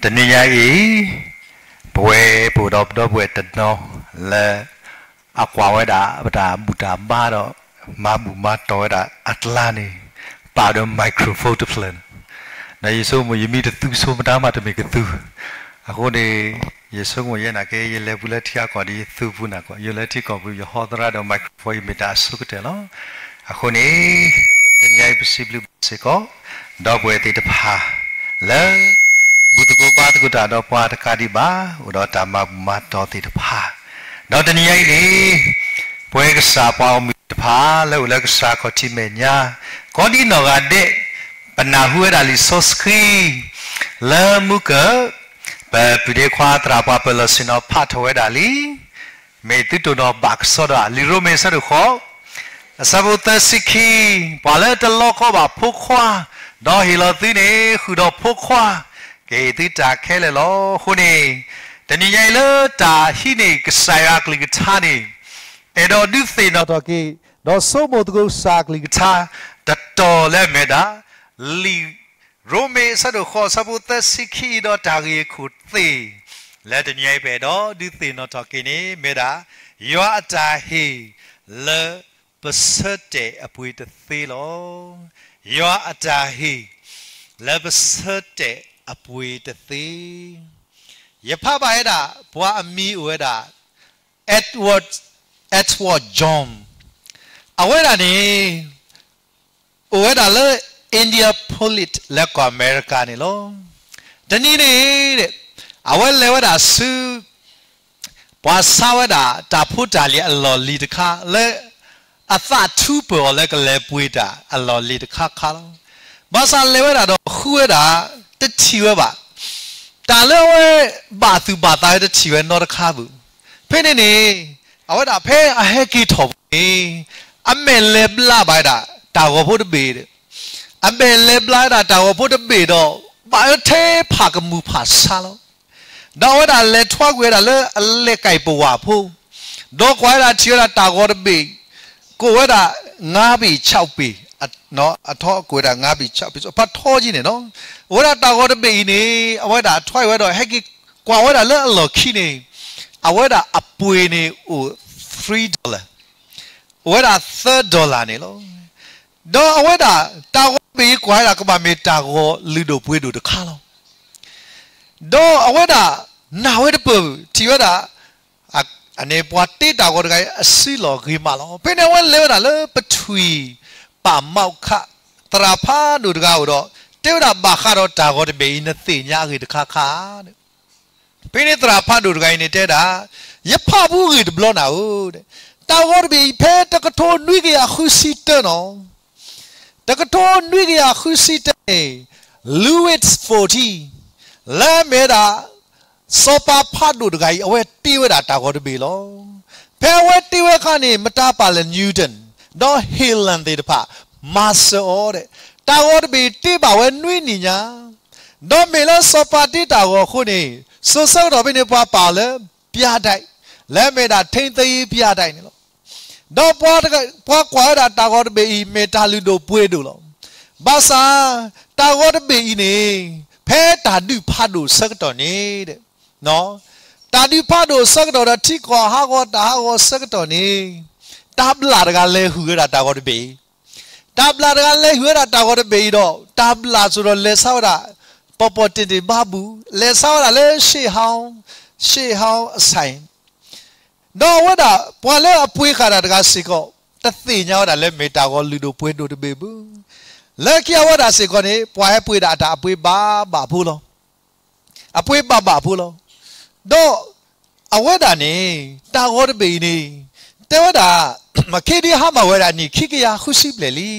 တနံၤညါအံၤ ပဝဲပအိၣ်ဒီးပဒီပုၢ်ဝဲၢ်တနီၤလၢ အကွၢ်ဝဲဒၣ်ပတၢ်ဘူၣ်တၢ်ဘါဒီး မၤဘူၣ်မၤတီၢ်ဝဲဒၣ်အကျါန့ၣ် ပာ်ဒီး microphone တဖျၢၣ်န့ၣ်, ဒီးယဆိကမိၣ် ယမ့ၢ်တသူဆိ မတၤမးတမ့ၢ်ကသူ, အဃိန့ၣ် ယဆိကမိၣ်ယဲနာ်က့ ယလဲၤပူၤလၢထံဂၤကီၢ်ဒီး ယသူပူၤနၢ်ကီၢ် ယိၤလၢထံကီၢ်ပူၤ ယဟီသရၣ်ဒီး microphone ယမ့ၢ်တၢ်အဆိကတၢၢ်လီၤ. အဃိန့ၣ် တနံၤညါအံၤ ပစံးဘျုးဘၣ်စ့ၢ်ကီး ဒီပုၢ်ဝဲၢ်သ့ၣ်တဖၣ် လၢ ဘူၣ်သကိးဘါသကိးတၢ်ဒီးပှၤတကးဒံးဘၣ် အိၣ်ဒီးတၢ်မၤဘူၣ်မၤတီၢ်သ့ၣ်တဖၣ်, ဒီးတနံၤညါအံၤန့ၣ် ပဝဲကစၢ်ပှၤဂီၢ်မုၢ်သ့ၣ်တဖၣ် လၢအိၣ်လၢကစၢ်ခီၣ်ထံးမဲာ်ညါ ကိးဒံနီၢ်ဂၤဒဲး ပနၢ်ဟူဝဲဒၣ်လံာ်စီဆှံ လၢမူကၢၢ် ပပုၢ်ဒ့ခွါသရၣ်ပှၤပၢၢ်လီၢ်ဆ့ၣ်နီၤဖးထီၣ်ဝဲဒၣ်လံ မ့ၢ်သုတိၢ်နီၣ်ဘၣ်ကစီဒီဧါ. လံာ်ရိမ့ၤအဆၢဒိၣ်ဃိး အဆၢဖိသၢဆံခံ, ပှၤလၢတလီကီဘၣ်ဖိခွါ, ဒီးဟ့ၣ်လီၤသုန့ၣ် ဃုာ်ဒီးဖိခွါ, ကဟ့ၣ်သုတၢ်ခဲလၢာ်လီၤ. အဃိန့ၣ် တနံၤညါအံၤလၢတၢ်ဟံးန့ၢ်ကစၢ်ယွၤအကလုၢ်ကထါန့ၣ် အဲၣ်ဒိးဒုးသ့ၣ်နီၣ်ထီၣ်က့ၤ ဒီးဆိကမိၣ်သကိးကစၢ်အကလုၢ်ကထါ တတီၤလၢအမ့ၢ်ဝဲဒၣ် လံာ် ရိမ့ၤအဆၢဒိၣ်ဃိး အဆၢဖိသၢဆံခံအံၤဒီးတၢ်ဂ့ၢ်အခိၣ်သ့ၣ် လၢတနံၤအံၤပအဲၣ်ဒိးဒုးသ့ၣ်နီၣ်ထီၣ်က့ၤန့ၣ် မ့ၢ်ဝဲဒၣ် ယွၤအတၢ်ဟ့ၣ်လၢပဆၢတဲာ်အပှ့ၤတသ့လီၤ. ယွၤအတၢ်ဟ့ၣ် လၢပဆၢတဲာ်အပှ့ၤတသ့. ယဖးဘၣ်ဝဲဒၣ် ပှၤအမံၤအိၣ်ဝဲဒၣ် Edward, Edward John, အဝဲဒၣ်န့ၣ် အိၣ်ဝဲဒၣ်လၢ Indianapolis လၢကီၢ်အမဲရကၤန့ၣ်လီၤ. တနံၤန့ၣ် အဝဲလဲၤဝဲဒၣ်ဆူ ပှၤဆါဝဲဒၣ်တၢ်ဖိတၢ်လံၤအလီၢ်လံၤတခါ လၢအသးထူပၢၢ်အီၤလၢကလဲၤပှ့ၤတၢ်အလီၢ်လံၤတခါခါလီၤ. ဘၣ်ဆၣ်လဲၤဝဲဒၣ်ဒီးဃုဝဲဒၣ် တထံၣ်ဝဲဘၣ်. တၢ်လၢအဝဲဘၣ်သူၣ်ဘၣ်သးဝဲတထံၣ်ဝဲနီတခါဘၣ်. ဖဲန့ၣ်န့ၣ် အဝဲဒၣ်ဖဲအဟဲက့ၤထီၣ်ပူၤန့ၣ် အမဲာ်လဲၤဘျါဘၣ်ဝဲဒၣ်တၢ်ဂီၤဖိတဘ့ၣ်ဒီး အမဲာ်လဲၤဘျါဝဲဒၣ်တၢ်ဂီၤဖိတဘ့ၣ်ဒီး ဘၣ်အၢထဲဖးကမူၤဖးဆါလီၤ. ဒီးအဝဲဒၣ်လဲၤထွါကွံာ်ဝဲဒၣ်လၢအလဲၤကဲပဝၢ်ဖိ, ဒီးကွၢ်ဝဲဒၣ်ထံၣ်ဝဲဒၣ်တၢ်ဂီၤတဘ့ၣ် ကိးဝဲဒၣ် ငါးဘီးခြောက်ဘီး, အထီကိးဝဲဒၣ် ငါးဘီးခြောက်ဘီး အဖးထီက့ၤန့ၣ်လီၤ. အဝဲဒၣ်တၢ်ဂီၤတဘ့ၣ်အံၤန့ၣ် အဝဲဒၣ်ထွါကွံာ်ဝဲဒီး ဟဲက့ၤကွၢ်ဝဲဒၣ်လၢအလီၢ်ခံန့ၣ် အဝဲဒၣ်အပှ့ၤန့ၣ်အိၣ် three dollar, အိၣ်ဝဲဒၣ် သၢ dollar န့ၣ်လီၤ. ဒီးအဝဲဒၣ်တၢ်ဂီၤတဘ့ၣ်အံၤကွၢ်ဝဲဒၣ်ကဘၣ်မ့ၢ်တၢ်ဂီၤလုၢ်ဒိၣ်ပှ့ၤဒိၣ်တခါလီၤ. ဒီးအဝဲဒၣ်နာ်ဝဲတပၢၢ် ထံၣ်ဝဲဒၣ် အန့ၣ်ပှၤတ့တၢ်ဂီၤတဂၤအံၤအစုလီၢ်ဂ့ၤမးလီၤ. ဖဲန့ၣ်အဝဲလဲၤဝဲဒၣ်လၢပထွံၣ်ပာ်မီခး သရၣ်ဖးဒိၣ်တဂၤအိၣ်ဒီး တဲဝဲဒၣ်ဘၣ်ဃးဒီးတၢ်ဂီၤတဘ့ၣ်အံၤ နသ့ၣ်ညါအဂ့ၢ်တခါခါန့ၣ် ဖဲန့ၣ်သရၣ်ဖးဒိၣ်တဂၤအံၤန့ၣ်တဲဒၣ်, ယဖးဘူးဂ့ၢ်တဘျီနၤဧၢ, တၢ်ဂီၤတဘ့ၣ်အံၤဖဲတကထိနွံကယၤဃုဆံတၢနီၤ, တကထိနွံကယၤဃုဆံတၢန့ၣ် Louis fourteen လၢအမ့ၢ်ဝဲဒၣ် စီၤပၤဖးဒိၣ်တဂၤအံၤ အဝဲတ့ဝဲဒၣ်တၢ်ဂီၤတဘ့ၣ်လီၤ. ဖဲအဝဲတ့ဝဲအခါန့ၣ် မတၤပာ်လဲၣ် Newton ဒီး Helen သ့ၣ်တဖၣ် မၤစၢၤအီၤဒီး တၢ်ဂီၤတဘ့ၣ်တ့ဘၣ်ဝဲနွံနံၣ်ညါ ဒီးမ့ၢ်လၢစီၤပၤတ့တၢ်ဂီၤအဃိန့ၣ် စိၤဆၢကတီၢ်ဖဲန့ၣ် ပှၤပာ်အီၤလၢ ပြတိုက် လၢအမ့ၢ်ဒၣ် ထိန်းသိမ်းရေးပြတိုက် န့ၣ်လီၤ. ဒီးပှၤကွၢ်ဝဲဒၣ်တၢ်ဂီၤတဘ့ၣ်အံၤ မ့ၢ်တၢ်လုၢ်ဒိၣ်ပှ့ၤဒိၣ်လီၤ. ဘၣ်ဆၣ် တၢ်ဂီၤတဘ့ၣ်အံၤန့ၣ် ဖဲတၢ်ဒုးဖးဒိၣ်အဆၢကတီၢ်န့ၣ် တၢ်ဒုးဖးဒိၣ်အဆၢကတီၢ်ဒီး ထံကီၢ်ဟးဂီၤတၢ်ဟးဂီၤအဆၢကတီၢ်န့ၣ် တၢ်ဘျၣ်တဂၤလဲၤဟုၣ်ဝဲဒၣ်တၢ်ဂီၤတဘ့ၣ်အံၤ တၢ်ဘျၣ်တဂၤလဲၤဟုၣ်ဝဲဒၣ်တၢ်ဂီၤတဘ့ၣ်အံၤဒီး တၢ်ဘျၣ်စိၤဒီးလဲၤဆါဝဲဒၣ် ပီၣ်ပီၣ်တ့ၢ်တ့ၢ်ဘါဘူၣ် လဲၤဆါဝဲဒၣ်လၢ ရှ့ႁါ ရှ့ႁါအဆဲး ဒီးအဝဲဒၣ် ပှၤလၢအပှ့ၤဃာ်တၢ်တဂၤစ့ၢ်ကီး တသ့ၣ်ညါဝဲဒၣ်လၢမ့ၢ်တၢ်ဂီၤလုၢ်ဒိၣ်ပှ့ၤဒိၣ်တဘ့ၣ်ဘၣ်. လၢခံအဝဲဒၣ်စ့ၢ်ကီးန့ၣ် ပှၤဟဲပှ့ၤဒၣ်အတၢ်အပှ့ၤဘၣ်ဘၣ်ဖိလီၤ. အပှ့ၤဘၣ်ဘၣ်ဖိလီၤ. ဒီးအဝဲဒၣ်န့ၣ် တၢ်ဂီၤတဘ့ၣ်အံၤန့ၣ် တဲဝဲဒၣ် မ့ၢ်ခဲဒုးဟါမၢ်ဝဲဒၣ်နံၣ်ခံကယၤဃုဆံဘျဲၣ်လံ.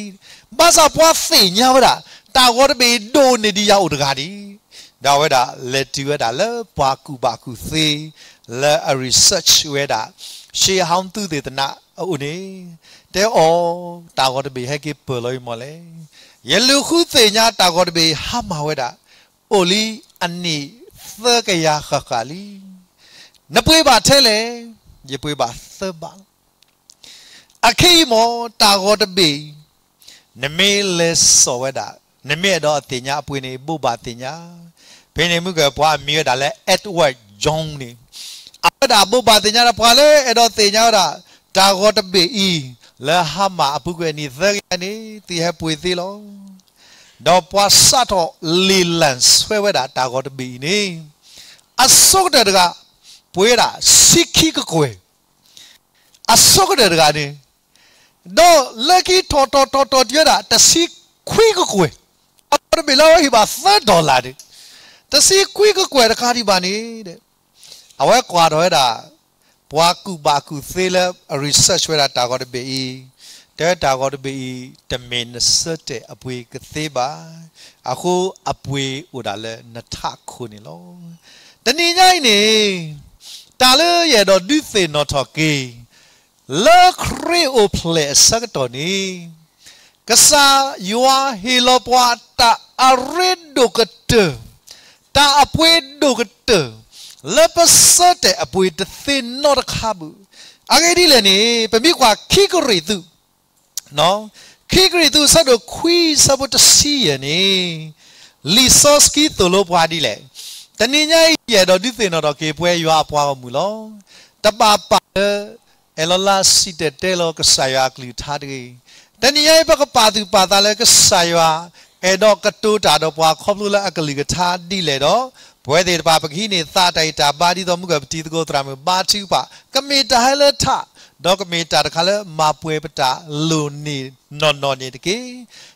ဘၣ်ဆၣ်ပှၤသ့ၣ်ညါဝဲဒၣ် တၢ်ဂီၤတဘ့ၣ်အံၤဒိၣ်န့ၢ်ဒံးယၤအိၣ်တဂၤဒံး. ဒီးအဝဲဒၣ်လဲၤတုၤဝဲဒၣ်လၢပှၤကူၣ်ဘၣ်ကူၣ်သ့ လၢအ research ဝဲဒၣ် ရှ့ဟါသုးသ့ၣ်တဖၣ်အအိၣ်န့ၣ် တဲအီၤ တၢ်ဂီၤတဘ့ၣ်ဟဲက့ၤပၢၢ်လီၤအံၤမီၢ်လဲၣ်. ယလူၤဃုသ့ၣ်ညါတၢ်ဂီၤတဘ့ၣ်အံၤဟါမၢ်ဝဲဒၣ် အိၣ်လံအနံၣ်သၢကယၤဃၣ်ဃၣ်လံ. နပှ့ၤဘၣ်ထဲလဲၣ်. ယပှ့ၤဘၣ်သၢဘးလီၤ. အခဲအံၤမ့ၢ်တၢ်ဂီၤတဘ့ၣ်အံၤ နမ့ၢ်လဲၤစိာ်ဝဲဒၣ် နမ့ၢ်အဲၣ်ဒိးအသ့ၣ်ညါအပှ့ၤန့ၣ် ဘိးဘၣ်သ့ၣ်ညါ ဖဲန့ၣ်မုၢ်ကပှၤအမံၤဝဲဒၣ်လၢ Edward Young န့ၣ်, အဝဲဒၣ်ဘိးဘၣ်သ့ၣ်ညါဒီးပှၤလၢအဲၣ်ဒိးသ့ၣ်ညါဝဲဒၣ် တၢ်ဂီၤတဘ့ၣ်အံၤ လၢဟါမၢ်အပူၤကွံာ်နံၣ်သၢကယၤန့ၣ် သုဟဲပှ့ၤသ့လီၤ. ဒီးပှၤစးထီၣ်လ့ၣ်လၣ်ဆှၢဝဲဒၣ်တၢ်ဂီၤတဘ့ၣ်အံၤန့ၣ် အဆိကတၢၢ်တဂၤ ပှ့ၤဝဲဒၣ်ဆံခံကကွဲၢ် အဆိကတၢၢ်တဂၤန့ၣ်, ဒီးလၢခံထီၣ်ထီၣ်ထီၣ်ထီၣ်တုၤဝဲဒၣ် တဆံခွံကကွဲၢ်, အဂီၤတဘ့ၣ်လၢအဝဲဟ့ၣ်ဘၣ်သၢ dollar န့ၣ်, တဆံခွံကကွဲၢ်တခါဒံးဘၣ်န့ၣ်, အဝဲကွၢ်ထီၣ်ဝဲဒၣ် ပှၤကူၣ်ဘၣ်ကူၣ်သ့လၢအ research ဝဲဒၣ်တၢ်ဂီၤတဘ့ၣ်အံၤ, တဲတၢ်ဂီၤတဘ့ၣ်အံၤ တမ့ၢ်နဆၢတဲာ်အပှ့ၤကသ့ဘၣ်, အဃိအပှ့ၤအိၣ်ဒၣ်လၢနထးခိၣ်န့ၣ်လီၤ. တနံၤညါအံၤန့ၣ် တၢ်လၢယအဲၣ်ဒိးဒုးသ့ၣ်နီၣ်ထီၣ်က့ၤ လၢခရံာ်အိၣ်ဖျဲၣ်အဆၢကတီၢ်န့ၣ်, ကစၢ်ယွၤဟ့ၣ်လီၤပှၤတၢ်အရ့ဒိၣ်ကတၢၢ်, တၢ်အပှ့ၤဒိၣ်ကတၢၢ်, လၢပဆၢတဲာ်အပှ့ၤတသ့နီတခါဘၣ်. အဂ့ၢ်ဒ်လဲၣ်န့ၣ် ပမ့ၢ်ကွၢ်ခံကရံၣ်သူး ခံကရံၣ်သူး အဆၢဒိၣ်ခွံ အဆၢဖိတဆံယဲၢ်န့ၣ်, လံာ်စီဆှံသိၣ်လိပှၤဒ်လဲၣ်. တနံၤညါအံၤ ယအဲၣ်ဒိးဒုးသ့ၣ်နီၣ်ထီၣ်က့ၤပဝဲယွၤအပှၤဂီၢ်မုၢ်လီၤ. တဘၣ်ပာ်လၢ အဲၣ်လီၤလါစံၣ်တဲၤတဲလီၤကစၢ်ယွၤအကလုၢ်ကထါတဂ့ၤ. တနံၤညါအံၤ ပကပာ်သူၣ်ပာ်သးလၢကစၢ်ယွၤ အဲၣ်ဒိးကတိၤတၢ်ဒီးပှၤခီဖျိလၢအကလုၢ်ကထါဒ်လဲၣ်ဒီး, ပဝဲသ့ၣ်တဖၣ် ပကဟံးန့ၢ်သးတၢ်ဂံၢ်တၢ်ဘါ ဒ်သိးမုၢ်ကပတံၤသကိးသရၣ်မုၣ်ဘါထုကဖၣ်, ကမ့ၢ်တၢ်ဟဲလၢထး, ဒီးကမ့ၢ်တၢ်တခါလၢမၤပှဲၤပတၢ်လိၣ်န့ၢ်နီၢ်နီၢ်န့ၣ်တက့ၢ်.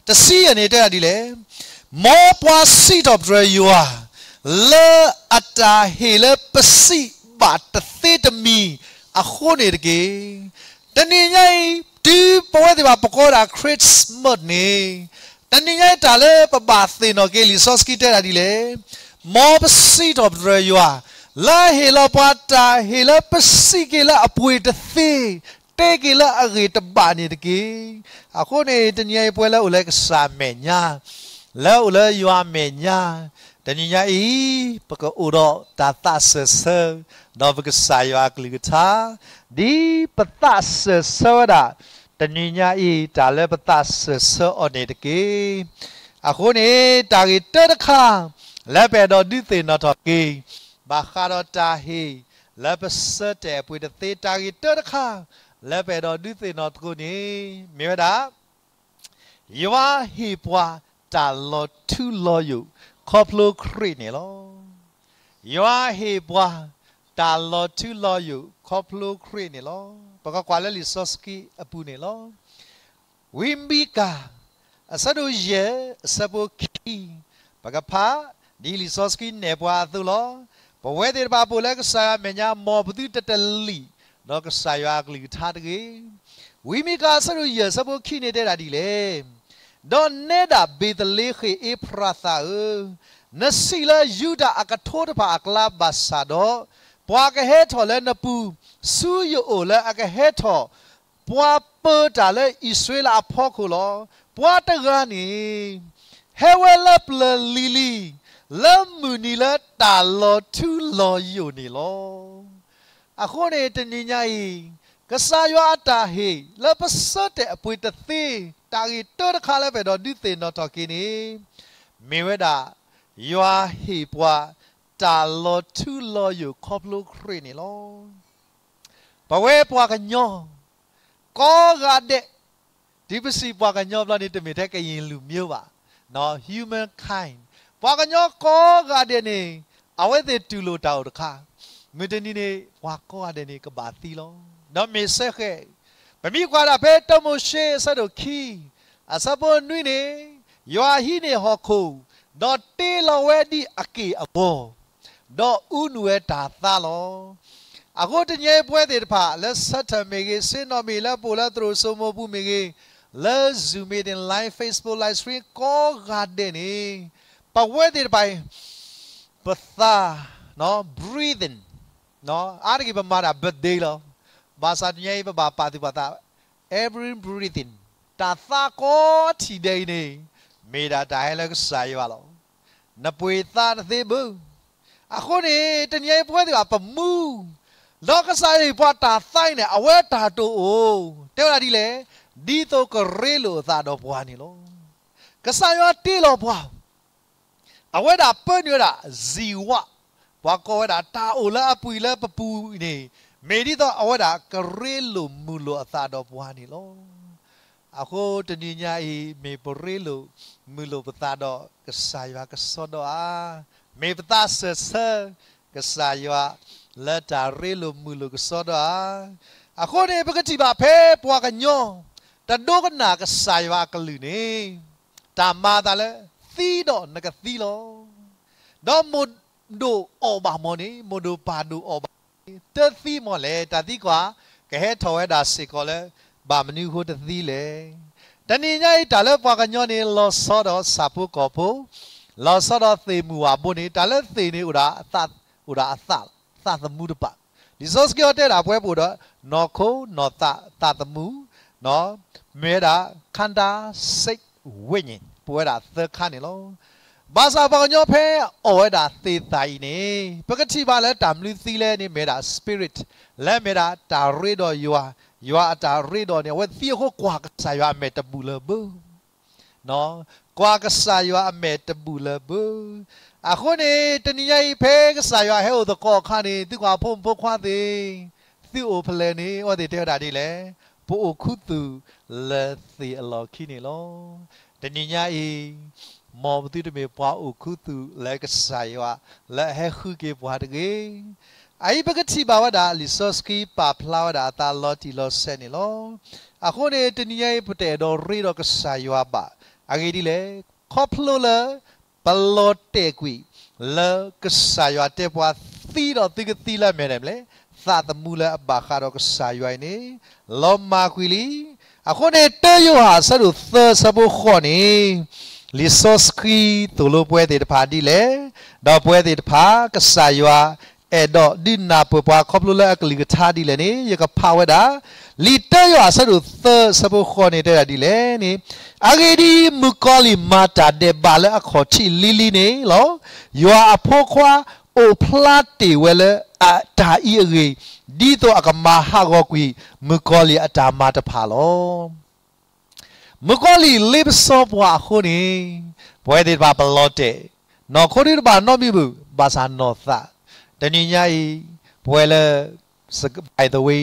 တဆံယဲၢ်န့ၣ်တဲဒၣ်ဒ်လဲၣ်. မ်ပှၤစံးထီၣ်ပတြၢၤယွၤ လၢအတၢ်ဟ့ၣ်လၢပစံးဘၣ်တသ့တမံၤအဃိန့ၣ်တက့ၢ်. တနံၤညါအံၤ တုၤပဝဲသ့ၣ်တဖၣ်ပကိးဝဲဒၣ် Christmas န့ၣ်, တနံၤညါအံၤတၢ်လၢပဘၣ်သ့ၣ်နီၣ်က့ၤ လံာ်စီဆှံတဲဒၣ်ဒ်လဲၣ်. မ်ပစံးထီၣ်ပတြၢၤယွၤ လၢအဟ့ၣ်လီၤပှၤတၢ်ဟ့ၣ်လၢပစံးက့ၤလၢအပှ့ၤတသ့, တဲက့ၤလၢအဂ့ၢ်တဘၣ်န့ၣ်တက့ၢ်. အဃိန့ၣ် တနံၤညါအံၤပဝဲလၢအိၣ်လၢကစၢ်မဲာ်ညါ, လၢအိၣ်လၢယွၤမဲာ်ညါ, တနံၤညါအံၤ ပကအိၣ်ဒီးတၢ်သးစၢၢ်ဆၢ ဒီးပကစၢ်ယွၤအကလုၢ်ကထါ, ဒ်ပသးစၢၢ်ဆၢဝဲဒၣ် တနံၤညါအံၤ တၢ်လၢပသးစၢၢ်ဆၢအီၤန့ၣ်တက့ၢ်. အဃိန့ၣ် တၢ်ဂ့ၢ်တၢတခါ လၢပအဲၣ်ဒိးဒုးသ့ၣ်နီၣ်ထီၣ်က့ၤ ဘၣ်ဃးဒီးတၢ်ဟ့ၣ် လၢပဆၢတဲာ်အပှ့ၤတသ့ တၢ်ဂ့ၢ်တၢတခါ လၢပအဲၣ်ဒိးဒုးသ့ၣ်နီၣ်သကိးန့ၣ် မ့ၢ်ဝဲဒၣ် ယွၤဟ့ၣ်ပှၤတၢ်လီၤထူလီၤယိာ်ခီဖျိခရံာ်န့ၣ်လီၤ. ယွၤဟ့ၣ်ပှၤတၢ်လီၤထူလီၤယိာ် ခီဖျိခရံာ်န့ၣ်လီၤ. ပကကွၢ်လၢလံာ်စီဆှံအပူၤန့ၣ်လီၤ. ဝံမံကၤ အဆၢဒိၣ်ယဲၢ် အဆၢဖိခံ, ပကဖး ဒ်လံာ်စီဆှံနဲၣ်ပှၤအသိးလီၤ. ပဝဲသ့ၣ်တဖၣ်ပအိၣ်လၢကစၢ်ယွၤအမဲာ်ညါ မ်ပသုတတလံာ် ဒီးကစၢ်ယွၤအကလုၢ်ကထါတဂ့ၤ. ဝံမံကၤ အဆၢဒိၣ်ယဲၢ် အဆၢဖိခံန့ၣ်တဲဒၣ်ဒ်လဲၣ်. ဒီးနဲဒၣ်ဘ့းသလ့ဃ့ၣ်အ့ဖရးသးဧၢ, နစံးလၢယူဒၤအကထိတဖၣ်အကျါဘၣ်ဆၣ်ဒီး, ပှၤကဟဲထီၣ်လၢနပူၤဆူယအိၣ်လၢအကဟဲထီၣ် ပှၤပၢတၢ်လၢအံၣ်စရ့လးအဖီခိၣ်လီၤ. ပှၤတဂၤန့ၣ် ဟဲဝဲလၢပျၢၤလံၤလံၤ လၢမုၢ်နံၤလၢတၢ်လီၤထူလီၤယိာ်န့ၣ်လီၤ. အဃိန့ၣ် တနံၤညါအံၤ ကစၢ်ယွၤအတၢ်ဟ့ၣ်လၢပဆၢတဲာ်အပှ့ၤတသ့ တၢ်ဂ့ၢ်တၢတခါလၢပအဲၣ်ဒိးဒုးသ့ၣ်နီၣ်ထီၣ်က့ၤန့ၣ် မ့ၢ်ဝဲဒၣ် ယွၤဟ့ၣ်ပှၤတၢ်လီၤထူလီၤယိာ်ခီဖျိခရံာ်န့ၣ်လီၤ. ပဝဲပှၤကညီ ကိးဂၤဒဲး, တုၤပစံးပှၤကညီဘျီန့ၣ် တမ့ၢ်ထဲကရင်လူမျိုးဘၣ်, humankind, ပှၤကညီကိးဂၤဒဲးန့ၣ် အဝဲသ့ၣ်တူၢ်လိာ်တၢ်အိၣ်တခါ, မုၢ်တနံၤန့ၣ် ပှၤကိးဂၤဒဲးန့ၣ် ကဘၣ်သံလီၤ. ဒီးမ့ၢ်စ့ၢ်ကီး ပမ့ၢ်ကွၢ်ဒၣ်ဖဲတၢမိၤၡ့အဆၢဒိၣ်ခံ အဆၢဖိနွံန့ၣ်, ယွၤဟံးန့ၢ်ဟီၣ်ခိၣ်, ဒီးတ့လီၤဝဲဒ်အက့ၢ်အဂီၤ, ဒီးအူနုာ်ဝဲတၢ်သါလီၤ. အဃိတနံၤအံၤပဝဲသ့ၣ်တဖၣ် လၢဆၢထၢၣ်မ့ၢ်ဂ့ၤ, ဆ့ၣ်နီၤမ့ၢ်ဂ့ၤ, လၢပအိၣ်လၢသရိာ်စိမိၤပူၤမ့ၢ်ဂ့ၤ, လၢ Zoom meeting, live Facebook, live stream ကိးဂၤဒဲးန့ၣ်, ပဝဲသ့ၣ်တဖၣ်အံၤ ပသး breathing, အါတက့ၢ်ပမၤတၢ် birthday လီၤ. ဘၣ်ဆၣ်တနံၤအံၤ ပဘၣ်ပာ်သူၣ်ပာ်သး every breathing, တၢ်သါကိးထံၣ်ဒဲးအံၤန့ၣ် မ့ၢ်ဒၣ်တၢ်ဟဲလၢကစၢ်ယွၤလီၤ. နပှ့ၤသါတသ့ဘၣ်. အဃိန့ၣ် တနံၤအံၤပဝဲသ့ၣ်တဖၣ်ပမူ ဒီးကစၢ်ယွၤဟ့ၣ်ပှၤတၢ်သါအံၤန့ၣ် အဝဲတၢ်တအိၣ် တဲဝဲဒၣ်ဒ်လဲၣ်, ဒ်သိးကရ့လိာ်အသးဒီးပှၤန့ၣ်လီၤ. ကစၢ်ယွၤတ့လီၤပှၤ အဝဲဒၣ်ပၢနုာ်ဝဲဒၣ် ဇီဝ, ပှၤကိးဝဲဒၣ်တၢ်အိၣ်လၢအပူၤလၢပပူၤန့ၣ်, မ့ၢ်ဒ်သိးအဝဲဒၣ်ကရ့လိာ်မုာ်လိာ်အသးဒီးပှၤန့ၣ်လီၤ. အဃိတနံၤညါအံၤ မ့ၢ်ပရ့လိာ်မုာ်လိာ်ပသးဒီးကစၢ်ယွၤကစီဒီဧါ, မ့ၢ်ပသးစၢၢ်ဆၢ ကစၢ်ယွၤလၢတၢ်ရ့လိာ်မုာ်လိာ်ကစီဒီဧါ. အဃိန့ၣ် ပကထံၣ်ဘၣ်ဖဲပှၤကညီ တဒိကနၣ်ကစၢ်ယွၤအကလုၢ်န့ၣ်, တၢ်မၤအသးလၢ သံဒီးနကသံလီၤ. ဒီးမိၢ်ဒိၣ်အီၣ်ဘၣ်မ့ၢ်န့ၣ်, မိၢ်ဒိၣ်ပၢ်ဒိၣ်အီၣ်ဘၣ်န့ၣ် တသံမ့ၢ်လဲၣ်, တၢ်သံကွၢ် ကဟဲထီၣ်ဝဲဒၣ်စ့ၢ်ကီးလၢ ဘၣ်မနုၤအဃိတသံလဲၣ်. တနံၤညါအံၤ တၢ်လၢပှၤကညီန့ၣ် လီၤဆီဒီးဆၣ်ဖိကီၢ်ဖိ, လီၤဆီဒီးသ့ၣ်မုၢ်ဝၣ်ဘိန့ၣ်, တၢ်လၢသ့ၣ်န့ၣ် အိၣ်ဒၣ်အသးသမူတဖၣ်. လံာ်စီဆှံတဲဒၣ်ပဝဲပအိၣ်ဒီး နီၢ်ခိ, နီၢ်သး, သးသမူ, မ့ၢ်ဝဲဒၣ် ခန္ဓာ, စိတ်, ဝိညာဉ်, ပဝဲဒၣ်သၢခါန့ၣ်လီၤ. ဘၣ်ဆၣ်ပှၤကညီဖဲအီၣ်ဝဲဒၣ်သ့ၣ်သၣ်အံၤန့ၣ်, ပကထံၣ်ဘၣ်လၢတၢ်မနုၤသံလဲၣ်န့ၣ် မ့ၢ်ဒၣ် spirit, လၢမ့ၢ်ဒၣ်တၢ်ရ့ဒီးယွၤ, ယွၤအတၢ်ရ့ဒီးန့ၣ် အဝဲသံအဃိကွၢ်ကစၢ်ယွၤအမဲာ်တဘူၣ်လၢၤဘၣ် ကွၢ်ကစၢ်ယွၤအမဲာ်တဘူၣ်လၢၤဘၣ်. အဃိန့ၣ် တနံၤညါအံၤ ဖဲကစၢ်ယွၤဟဲအိၣ်သကိးအခါန့ၣ် သုကွၢ်ဖိမုၣ်ဖိခွါသ့ၣ်, သုအိၣ်ဖဲလဲၣ်န့ၣ် အဝဲသ့ၣ်တဲဝဲဒၣ်ဒ်လဲၣ်, ပအိၣ်ခူသူၣ်လၢသ့ၣ်အလီၢ်ခံန့ၣ်လီၤ. တနံၤညါအံၤ မ်ပသုတမ့ၢ်ပှၤအိၣ်ခူသူၣ်လၢကစၢ်ယွၤ လၢအဟဲဃုက့ၤပှၤတဂ့ၤ. အအံၤပကထံၣ်ဘၣ်ဝဲဒၣ် လံာ်စီဆှံပာ်ဖျါဝဲဒၣ်အသးလီၤတံၢ်လီၤဆဲးန့ၣ်လီၤ. အဃိန့ၣ် တနံၤညါအံၤ ပတအဲၣ်ဒိးရ့ဒီးကစၢ်ယွၤဘၣ်. အဂ့ၢ်ဒ်လဲၣ်, ခီဖျိလၢ ပလီၤတဲာ်ကွံာ် လၢကစၢ်ယွၤတဲပှၤသံဒီးသုကသံလၢအမဲာ်န့ၣ်မ့ၢ်လဲၣ်, သးသမူလၢအဘၣ်ဃးဒီးကစၢ်ယွၤအံၤန့ၣ် လီၤမၢ်ကွံာ်လံ. အဃိန့ၣ် တၢယိၤဟၣ်အဆၢဒိၣ်သၢအဆၢဖိဃိးန့ၣ် လံာ်စီဆှံသိၣ်လိပဝဲသ့ၣ်တဖၣ်ဒ်လဲၣ်, ဒီးပဝဲသ့ၣ်တဖၣ် ကစၢ်ယွၤအဲၣ်ဒိးဒုးနၢ်ပၢၢ်ပှၤခီဖျိလၢအကလုၢ်ကထါဒ်လဲၣ်န့ၣ် ယကဖးဝဲဒၣ် လံာ်တၢယိၤဟၣ်အဆၢဒိၣ်သၢအဆၢဖိဃိးန့ၣ် တဲဒၣ်ဒ်လဲၣ်န့ၣ်, အဂ့ၢ်ဒ်အံၤ, မုၣ်ကီၤလံၢ်မၤတၢ်ဒဲးဘးလၢအခီၣ်ထံးလံၤလံၤန့ၣ်လီၤ. ယွၤအဖိခွါအိၣ်ဖျါတ့ၢ်ဝဲလၢအတၢ်အံၤအဂ့ၢ်, ဒ်သိးအကမၤဟးဂီၤကွံာ် မုၣ်ကီၤလံၢ်အတၢ်မၤတဖၣ်လီၤ. မုၣ်ကီၤလံၢ်လ့ပစီပှၤအဃိန့ၣ်, ပဝဲသ့ၣ်တဖၣ်ပလီၤတဲာ်, နီၢ်ခိဒုတဘၣ်နီတမံၤဘၣ်, ဘၣ်ဆၣ်နီၢ်သး, တနံၤညါအံၤ, ပဝဲလၢ by the way,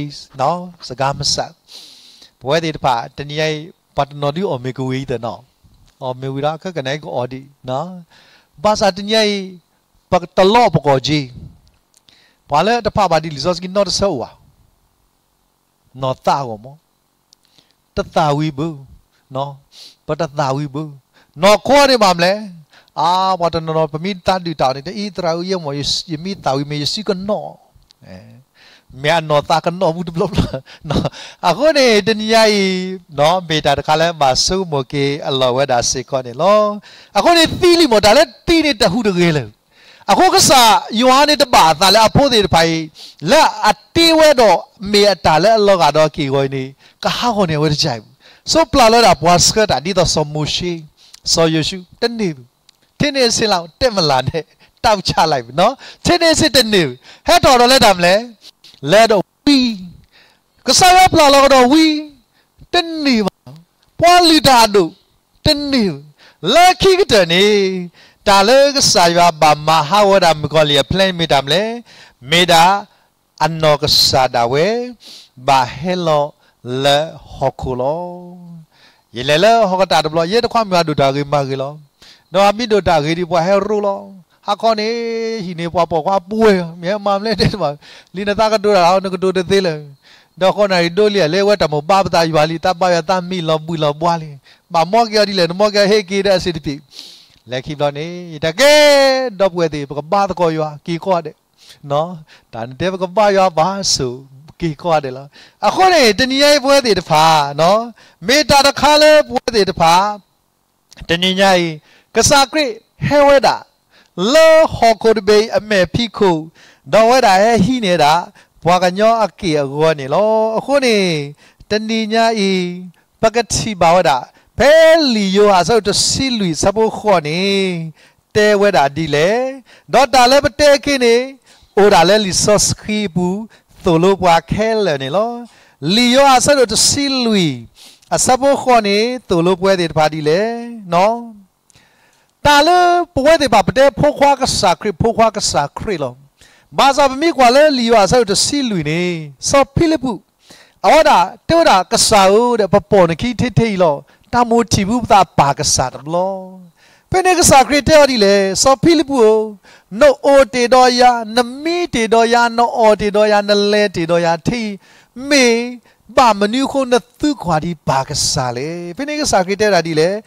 စကၤမစး, ပဝဲသ့ၣ်တဖၣ် တနံၤညါအံၤ ပှၤတနီၤဒုးအီၣ်မ့ၤကဝံၤအံၤသ့ၣ်နီၤ, အီၣ်မ့ၤဝံၤဒီး ခဲကနံၣ်အံၤကအီၣ်ဒံး, ဘၣ်ဆၣ်တနံၤညါအံၤ ပတလီအပကီၢ်က့ၤ, ပှၤလၢတဖးဘၣ်ဒံးလံာ်စီဆှံနီတဆၢအိၣ်ဧါ နီၢ်သးအဂီၢ်မး, တသးဝံၤဘၣ်, ပတသးဝံၤဘၣ်, နီၢ်ခိန့ၣ်ဘၣ်မလဲၣ်, အါ ပှၤတနီၤနီၤ ပမ့ၢ်သးဒုၣ်တၢ်အီၣ်န့ၣ် တအံၤသရၣ်ဧၢ ယဲမ့ၢ်ယမ့ၢ်သးဝံၤမ့ၢ်ယစုကနီၣ်, မ့ၢ်အနီၢ်သးကနီၣ်ပူၤတဘျီဘျီ, အဃိန့ၣ် တနံၤညါအံၤ မ့ၢ်တၢ်တခါလၢဘၣ်ဆိကမိၣ်က့ၤအလီၢ်ဝဲဒၣ်စ့ၢ်ကီးန့ၣ်လီၤ. အဃိန့ၣ်သံလံမ့ၢ်တၢ်လၢသံန့ၣ်တဟူးတဂဲၤလၢၤ အဃိကစၢ်ယွၤန့ၣ်တဘၣ်အသးလၢအဖိသ့ၣ်တဖၣ်အံၤ လၢအတ့ဝဲဒီးမ့ၢ်အတၢ်လၢအလီၤဂာ်ဒီးက့ၢ်ဂီၤအံၤန့ၣ် ကဟးဂီၤန့ၢ်အဝဲတကါအံၤဘၣ်. ဆိပျၢ်လီၤဝဲဒၣ်ပှၤဆှၢတၢ်ဒ်သိးစီၤမိၤၡ့, စီၤယိၤၡူး, တန့ၢ်ဘၣ်. ထံန့ၣ်စ့လၢတဲမလၢ်န့ၣ် တၢ်ပဆါလၢ်ဘၣ်နီၤ, ထံန့ၣ်စ့တန့ၢ်ဘၣ်. ဟဲထီၣ်ဒီးလၢတၢ်မလဲၣ်, လၢဒီးဝံ ကစၢ်ယွၤပျၢ်လီၤကဒီးဝံ, တန့ၢ်ဘၣ်. ပှၤလုၢ်တၢ်အဒိၣ်, တန့ၢ်ဘၣ်. လၢခံကတၢၢ်န့ၣ်, တၢ်လၢကစၢ်ယွၤဘၣ်မၤဟးဂီၤဝဲဒၣ်မုၣ်ကီၤလံၢ်အ plan မ့ၢ်တၢ်မလဲၣ်, မ့ၢ်ဒၣ်အနီၢ်ကစၢ်ဒၣ်ဝဲ ဘၣ်ဟဲလီၤလၢဟီၣ်ခိၣ်လီၤ. ယလဲၤလၢဟီၣ်ကတၢၢ်တဘျီ ယဲတခွါမုၢ်အဒိၣ်တၢ်ဂ့ၤမၤဂ့ၤလီၤ. ဒီးအမံၤဒိၣ်တၢ်ဂ့ၤဒ်ပှၤဟဲရိလီၤ. ဟါခီန့ၣ် ဟံၣ်န့ၣ်ပှၤပိာ်ခွါပှဲၤ, မ့ၢ်မၤမလဲၣ်တဲတဘၣ်, လံနသးကတိၤတၢ်လီၤ နကတိၤတသ့လၢၤ. ဒီးဃိနၣ်ရံၣ်ဒိလံ အလဲၤဝဲတၢ်မိၢ်ဘါပသးယွၤလံ တၢ်ဘါယွၤသးမံလီၤဘှံးလီၤဘှါလံ. ဘၣ်မီက့ၤအီၤဒ်လဲၣ် နမီက့ၤအီၤဟ့ၣ်က့ၤဒီးအစ့တပ့ၤ. လဲၤခံဘျီန့ၣ် တၢ်ကဲ ဒီပုၢ်ဝဲၢ်သ့ၣ် ပကဘါသကိးယွၤ က့ၤကိးဂၤဒဲး တၢ်နတဲပကဘါယွၤဘၣ်ဆိၣ် က့ၤကိးဂၤဒဲးလီၤ. အဃိန့ၣ် တနံၤညါအံၤပဝဲသ့ၣ်တဖၣ်, မ့ၢ်တၢ်တခါလၢပဝဲသ့ၣ်တဖၣ် တနံၤညါအံၤ ကစၢ်ခရံာ်ဟဲဝဲဒၣ် လၢဟီၣ်ခိၣ်တဘ့ၣ်အံၤအမဲာ်ဖံးခိၣ်, ဒီးအဝဲဒၣ်ဟဲဟံးန့ၢ်ဒၣ် ပှၤကညီအက့ၢ်အဂီၤန့ၣ်လီၤ. အဃိန့ၣ် တနံၤညါအံၤ ပကထံၣ်ဘၣ်ဝဲဒၣ် ဖဲလံာ်ယိၤဟၣ်အဆၢဒိၣ်တဆံလွံၢ်အဆၢဖိဃိးန့ၣ် တဲဝဲဒၣ်ဒ်လဲၣ်, ဒီးတၢ်လၢပတဲအခ့န့ၣ် အိၣ်ဒၣ်လၢလံာ်စီဆှံအပူၤ သိၣ်လိပှၤခဲလၢာ်န့ၣ်လီၤ. လံာ်ယိၤဟၣ်အဆၢဒိၣ်တဆံလွံၢ် အဆၢဖိဃိးန့ၣ် သိၣ်လိပဝဲသ့ၣ်တဖၣ်ဒ်လဲၣ်, တၢ်လၢပဝဲသ့ၣ်တဖၣ် ပတဲဖိခွါကစၢ်ခရံာ် ဖိခွါကစၢ်ခရံာ်လီၤ. ဘၣ်ဆၣ်ပမ့ၢ်ကွၢ်လၢလံာ်ယိၤဟၣ်အဆၢဒိၣ်တဆံလွံၢ်န့ၣ် စီၤဖံလံးပူး အဝဲဒၣ်တဲဝဲဒၣ် ကစၢ်ဧၢ, ဒီးပပိာ်နခံထဲထဲအံၤလီၤ. တၢ်မိၣ်ထံၣ်ပူၤပသးပာ်ကစၢ်တဘျီ. ဖဲန့ၣ်ကစၢ်ခရံာ်တဲအီၤဒ်လဲၣ်, စီၤဖံလံးပူးဧၢ, နအိၣ်တ့ၢ်ဒီးယၤ, နမံတ့ၢ်ဒီးယၤ, နအီၣ်တ့ၢ်ဒီးယၤ, နလဲၤတ့ၢ်ဒီးယၤထဲအံၤ မ့ၢ်ဘၣ်မနုၤအဃိနသုကွၢ်ဒံးပၢ်ကစၢ်လဲၣ်. ဖဲန့ၣ်ကစၢ်ခရံာ်တဲဝဲဒၣ်ဒ်လဲၣ်,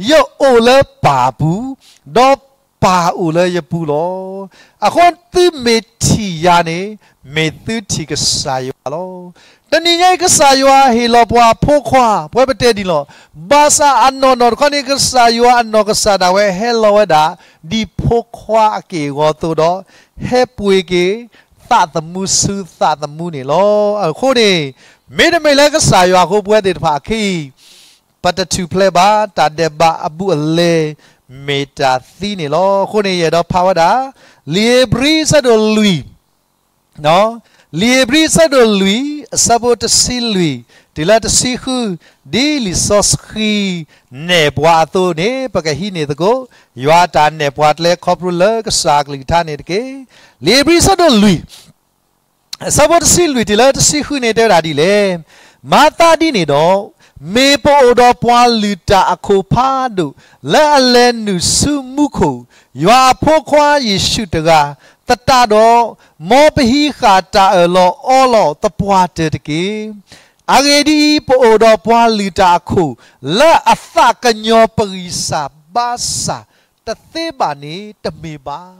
ယအိၣ်လၢပၢ်အပူၤ, ဒီးပၢ်အိၣ်လၢယပူၤလီၤ. အဃိသုမ့ၢ်ထံၣ်ယၤန့ၣ် မ့ၢ်သုထံၣ်ကစၢ်ယွၤလီၤ. တနံၤညါအံၤ ကစၢ်ယွၤဟ့ၣ်လီၤပှၤဖိခွါ, ပဝဲပတဲဒ်န့ၣ်လီၤ. ဘၣ်ဆၣ်အနီၢ်နီၢ်တခီန့ၣ် ကစၢ်ယွၤအနီၢ်ကစၢ်ဒၣ်ဝဲဟဲလီၤဝဲဒၣ် ဒ်ဖိခွါအက့ၢ်အဂီၤအသိးဒီး ဟဲပှ့ၤက့ၤ သးသမူဆူသးသမူန့ၣ်လီၤ. အဃိန့ၣ် မ့တမ့ၢ်လၢကစၢ်ယွၤအဃိ ပဝဲသ့ၣ်တဖၣ်အခဲအံၤ ပတထူၣ်ဖျဲးဘၣ်, တၢ်ဒဲးဘးအဘူးအလဲ မ့ၢ်တၢ်သံန့ၣ်လီၤ. အဃိန့ၣ် ယအဲၣ်ဒိးဖးဝဲဒၣ် လံာ်ဧ့ၤဘြံၤအဆၢဒိၣ်လွံၢ် လံာ်ဧ့ၤဘြံၤအဆၢဒိၣ်လွံၢ် အဆၢဖိတဆံလွံၢ် တုၤလၢတဆံဃု, ဒ်လံာ်စီဆှံနဲၣ်ပှၤအသိးန့ၣ် ပကဟံးန့ၢ်သကိး ယွၤအတၢ်နဲၣ်ပှၤကျဲခီဖျိလၢကစၢ်အကလုၢ်ကထါန့ၣ်တက့ၢ်. လံာ်ဧ့ၤဘြံၤအဆၢဒိၣ်လွံၢ် အဆၢဖိတဆံလွံၢ်တုၤလၢတဆံဃုန့ၣ် တဲဝဲဒၣ်ဒ်လဲၣ်, မၤသးဒ်န့ၣ်ဒီး, မ့ၢ်ပအိၣ်ဒီးပှၤလုၢ်တၢ်အခိၣ်ဖးဒိၣ်လၢအလဲၤနုာ်ဆူမူခိၣ် ယွၤအဖိခွါယ့ၣ်ၡူးတဂၤသတးဒီး, မ်ပဟံးဃာ်တၢ်အၢၣ်လီၤအီလီၤသပှၢ်တၢၢ်တက့ၢ်. အဂ့ၢ်ဒ်အံၤ, ပအိၣ်ဒီးပှၤလုၢ်တၢ်အခိၣ် လၢအသးကညီၤပဂံၢ်စၢ်ဘါစၢ်တသ့ဘၣ်န့ၣ်တမ့ၢ်ဘၣ်.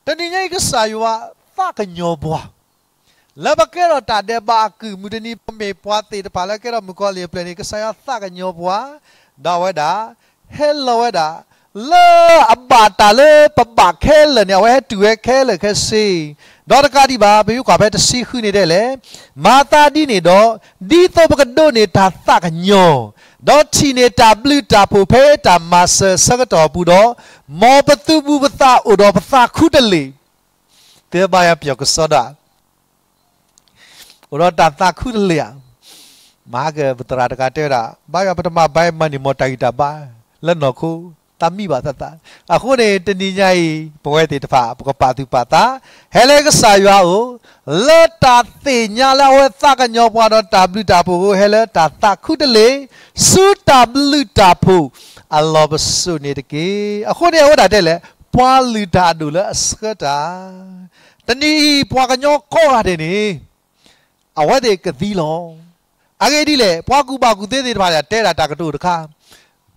တနံၤညါအံၤ ကစၢ်ယွၤသးကညီၤပှၤ လၢပကဲထီၣ်တၢ်ဒဲးဘးအကုၢ် မုၢ်တနံၤ ပမ့ၢ်ပှၤသ့ၣ်တဖၣ်လၢကဲထီၣ်မုၣ်ကီၤလံၢ်အပျဲၢ်န့ၣ် ကစၢ်ယွၤသးကညီၤပှၤ, ဒီးအဝဲဒၣ် ဟဲလီၤဝဲဒၣ် လၢအဘၣ်တၢ်လၢပဘၣ်ခဲလၢာ်န့ၣ် အဝဲဟဲတုၤဝဲခဲလၢာ်ခဲဆ့, ဒီးတကးဒံးဘၣ် ပမ့ၢ်ကွၢ်ဖဲတဆံဃုန့ၣ်တဲလဲၣ်, မၤသးဒ်န့ၣ်ဒီး, ဒ်သိးပကဒိးန့ၢ်တၢ်သးကညီၤ, ဒီးထံၣ်န့ၢ်တၢ်ဘျုးတၢ်ဖှိၣ်ဖဲတၢ်မၤစၢၤအဆၢကတီၢ်အပူၤဒီး, မ်ပသုးဘူးပသးအိၣ်ဒီးပသးခူတလ့ၢ် တဲဘၣ်ယၤပျီၢ်ကစီဒီး အိၣ်ဒီးတၢ်သးခူတလ့ၢ်ဧါ. မဟါကပသရၣ်တဂၤတဲဝဲဒၣ် ဘၣ်ယွၤပတမၤဘၣ်မၤန့ၢ်မီၢ်တၢ်ဂံၢ်တၢ်ဘါ လၢနီၢ်ခိ သးမံဘၣ်သးသး. အဃိန့ၣ် တနံၤညါအံၤ ပဝဲသ့ၣ်တဖၣ် ပကပာ်သူၣ်ပာ်သး ဟဲလၢကစၢ်ယွၤအအိၣ် လၢတၢ်သ့ၣ်ညါလၢအဝဲသးကညီၤပှၤဒီးတၢ်ဘျုးတၢ်ဖှိၣ်အဃိ ဟဲလၢတၢ်သးခူတလ့ၢ် ဆူတၢ်ဘျုးတၢ်ဖှိၣ်အလီၢ်ပစိာ်န့ၣ်တက့ၢ်. အဃိန့ၣ် အဝဲဒၣ်တဲလဲၣ် ပှၤလုၢ်တၢ်အဒိၣ်လၢအဆှၢတၢ် တနံၤအံၤ ပှၤကညီကိးဂၤဒဲးန့ၣ် အဝဲသ့ၣ်ကသံလီၤ. အဂ့ၢ်ဒ်လဲၣ် ပှၤကူၣ်ဘၣ်ကူၣ်သ့သ့ၣ်တဖၣ်န့ၣ် တဲဒၣ်တၢ်ကတိၤတခါ,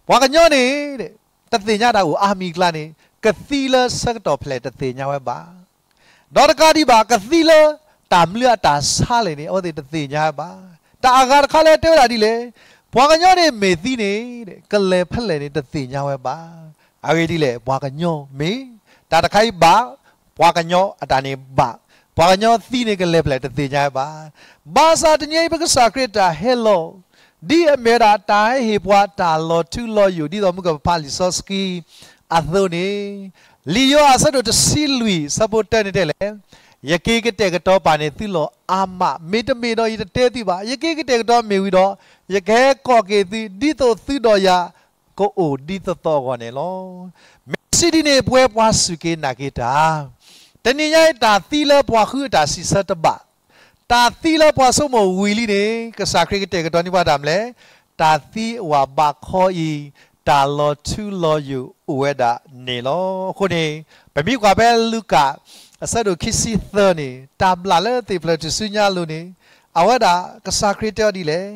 ပှၤကညီန့ၣ် တသ့ၣ်ညါတၢ်အိၣ်အါမံၤအကျါန့ၣ် ကသံလၢဆၢကတီၢ်ဖျဲၣ်တသ့ၣ်ညါဝဲဘၣ်. ဒီးတကးဒံးဘၣ် ကသံလၢတၢ်မနုၤအတၢ်ဆါလဲၣ်န့ၣ် အဝဲသ့ၣ်တသ့ၣ်ညါဝဲဘၣ်. တၢ်အဂၤတခါလၢတဲဝဲဒၣ်ဒ်လဲၣ်, ပှၤကညီန့ၣ်မ့ၢ်သံန့ၣ် ကလဲၤဖဲလဲၣ်န့ၣ် တသ့ၣ်ညါဝဲဘၣ်. အဂ့ၢ်ဒ်လဲၣ် ပှၤကညီမ့ၢ် တၢ်တခါအံၤဘၣ်, ပှၤကညီအတၢ်န့ၣ်ဘၣ်, ပှၤကညီသံန့ၣ် ကလဲၤဖဲလဲၣ်တသ့ၣ်ညါဝဲဘၣ်. ဘၣ်ဆၣ်တနံၤအံၤ ပကစၢ်ခရံာ်တၢ်ဟဲလီၤ ဒ်အမ့ၢ်ဝဲဒၣ်တၢ်ဟဲဟ့ၣ်ပှၤတၢ်လီၤထူလီၤယိာ် ဒ်သိးမုၢ်ကပၤလံာ်စီဆှံအသိးန့ၣ်, လံာ်ယိၤဟၣ်အဆၢဒိၣ်တဆံလွံၢ် အဆၢဖိတၢန့ၣ်တဲလဲၣ်, ယက့ၤကတဲာ်ကတီၤပာ်န့ၢ်သုလီၢ်အါမး, မ့တမ့ၢ်ဒီးယတတဲသုဘၣ်. ယက့ၤကတဲာ်ကတီၤမ့ၢ်ဝံၤဒီး ယကဟဲကိးက့ၤသု ဒ်သိးသုဒီးယၤ ကအိၣ်ဒ်သိးသိးအဂီၢ်န့ၣ်လီၤ. မ့ၢ်စံးဒ်န့ၣ် ပဝဲပှၤစူၢ်က့ၤနာ်က့ၤတၢ် တနံၤညါအံၤ တၢ်သံလၢပှၤဃုအတၢ်စံးဆၢတဘၣ်, တၢ်သံလၢပှၤဆိကမိၣ်ဝံၤလံန့ၣ် ကစၢ်ခရံာ်ကတဲာ်ကတီၤန့ၢ်ပှၤတၢ်မနုၤလဲၣ်, တၢ်သံအဝဲဘၣ်ခီအံၤ တၢ်လီၤထူလီၤယိာ်အိၣ်ဝဲဒၣ်န့ၣ်လီၤ. အဃိန့ၣ် ပမ့ၢ်ကွၢ်ဖဲလူၤကၣ် အဆၢဒိၣ်ခံဆံသၢန့ၣ် တၢ်ဘျၣ်လၢသ့ၣ်ဖျၢၣ်ထူၣ်စုညါအလိၤန့ၣ် အဝဲဒၣ်ကစၢ်ခရံာ်တဲအီၤဒ်လဲၣ်,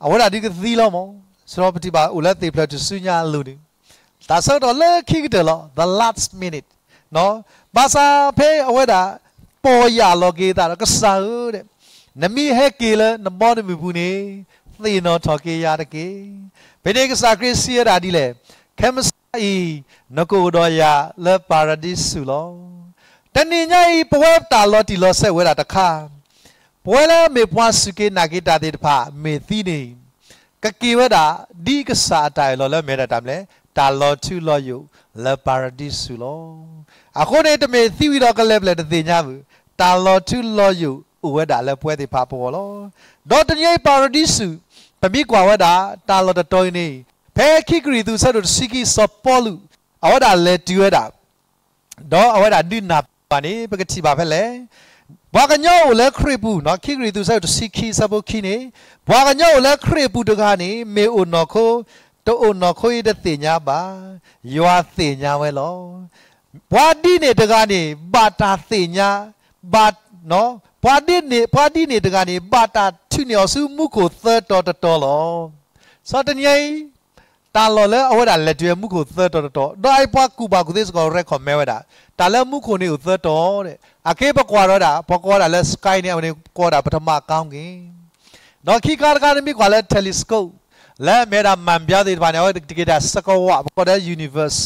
အဝဲဒၣ်ဒုးကသံလီၤမး, စရီပထံၣ်ဘၣ်အိၣ်လၢသ့ၣ်ဖျၢၣ်ထူၣ်စုညါအလိၤန့ၣ် တၢ်ဆၢကတီၢ်လၢခံကတၢၢ်လီၤ, the last minute ဘၣ်ဆၣ်ဖဲအဝဲဒၣ် ပီၢ်ယၢ်လီၤက့ၤသးဒီး ကစၢ်ဧၢ, နမ့ၢ်ဟဲက့ၤလၢနဘီနမုၢ်ပူၤန့ၣ် သ့ၣ်နီၣ်ထီၣ်က့ၤယၤတက့ၢ်. ဖဲန့ၣ်ကစၢ်ခရံာ်စံးဝဲဒၣ်ဒ်လဲၣ်, ခဲမုၢ်ဆါအံၤ နကအိၣ်ဒီးယၤလၢပၤရဒံစူၤလီၤ. တနံၤညါအံၤ ပဝဲတၢ်လီၤတံၢ်လီၤဆဲးအိၣ်ဝဲဒၣ်တခါ ပဝဲလၢမ့ၢ်ပှၤစူၢ်က့ၤနာ်က့ၤတၢ်သ့ၣ်တဖၣ် မ့ၢ်သံန့ၣ် ကက့ၤဝဲဒၣ် ဒ်ကစၢ်အတၢ်အၢၣ်လီၤလၢမ့ၢ်ဝဲဒၣ်တၢ်မနုၤလဲၣ်, တၢ်လီၤထူလီၤယိာ်လၢပၤရဒံစူၤလီၤ. အဃိန့ၣ် တမ့ၢ်သံဝံၤဒီးကလဲၤဖဲလဲၣ်တသ့ၣ်ညါဘၣ်, တၢ်လီၤထူလီၤယိာ်အိၣ်ဝဲဒၣ်လၢပဝဲသ့ၣ်တဖၣ်အပဂီၢ်လီၤ. ဒီးတနံၤအံၤပၤရဒံစူၤ ပမ့ၢ်ကွၢ်ဝဲဒၣ် တၢ်လီၢ်တတီၤအံၤန့ၣ် ဖဲခံကရံၣ်သူးအဆၢဒိၣ်တဆံခံ စီၤပီလူး အဝဲဒၣ်လဲၤတုၤဝဲဒၣ် ဒီးအဝဲဒၣ်ဒုးနၢ်ပၢၢ်ဘၣ်န့ၣ် ပကထံၣ်ဘၣ်ဖဲလဲၣ်. ပှၤကညီအိၣ်လၢခရံာ်ပူၤ, ခံကရံၣ်သူး အဆၢဒိၣ်တဆံခံ အဆၢဖိခံန့ၣ်, ပှၤကညီအိၣ်လၢခရံာ်အပူၤတဂၤန့ၣ် မ့ၢ်အိၣ်နီၢ်ခိ တအိၣ်နီၢ်ခိအံၤတသ့ၣ်ညါဘၣ်, ယွၤသ့ၣ်ညါဝဲလီၤ. ပှၤဒ်န့ၣ်တဂၤန့ၣ် ဘၣ်တၢ်သ့ၣ်ညါ, ဘၣ်, ပှၤဒ်န့ၣ်, ပှၤဒ်န့ၣ်တဂၤန့ၣ် ဘၣ်တၢ်ထုးန့ၢ်အီၤဆူမူခိၣ်သၢတီၤတတီၤလီၤ. စီၤတနံၤအံၤ တၢ်လီၢ်လၢအဝဲဒၣ်လဲၤတုၤဝဲမူခိၣ်သၢတီၤတတီၤ, ဒီးအအံၤပှၤကူၣ်ဘၣ်ကူၣ်သ့စ့ၢ်ကီး record မ့ၢ်ဝဲဒၣ် တၢ်လၢမူခိၣ်န့ၣ်အိၣ်သၢတီၤ, အက့ပကွၢ်ဒီးဝဲဒၣ် ပကွၢ်ဒၣ်လၢ sky န့ၣ် အဝဲန့ၣ်ကွၢ်ဒၣ်ပထမ ကောင်းကင်, ဒီးခံခါတခါနမ့ၢ်ကွၢ်လၢ telescope လၢအမ့ၢ်ဝဲဒၣ် မှန်ပြားသ့ၣ်တဖၣ်န့ၣ် အဝဲတက့ၤဒၣ် စကဝး ပကိးဒီး universe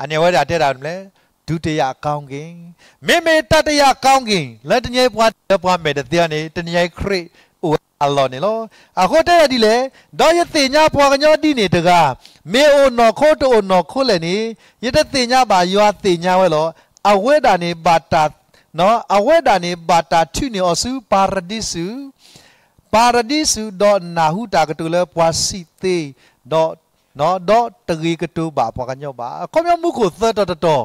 အန့ၣ် အဝဲဒၣ်တဲဒၣ်မနုၤလဲၣ် ဒုတိယကောင်းကင်, မ့မ့ၢ်တတိယကောင်းကင် လၢတနံၤအံၤပှၤထံၣ်လၢပှၤမဲာ်တသ့အီၤန့ၣ် တနံၤအံၤခရံာ်အိၣ်ဝဲဒၣ်အလီၢ်န့ၣ်လီၤ. အဃိတဲဝဲဒ်လဲၣ်, ဒီးယသ့ၣ်ညါပှၤကညီဒ်န့ၣ်တဂၤ, မ့ၢ်အိၣ်နီၢ်ခိတအိၣ်နီၢ်ခိလဲၣ်န့ၣ် ယတသ့ၣ်ညါဘၣ်, ယွၤသ့ၣ်ညါဝဲလီၤ. အဝဲဒၣ်န့ၣ်ဘၣ်တၢ်, အဝဲဒၣ်န့ၣ်ဘၣ်တၢ်ထုးန့ၢ်အီၤဆူပၤရဒံစူး, ပၤရဒံစူး ဒီးနၢ်ဟူတၢ်ကတိၤလၢပှၤစံးသ့, ဒီး ဒီးတဂ့ၤကတိၤဘၣ်ပှၤကညီဘၣ်. အခီပညီမူခိၣ်သၢတီၤတတီၤ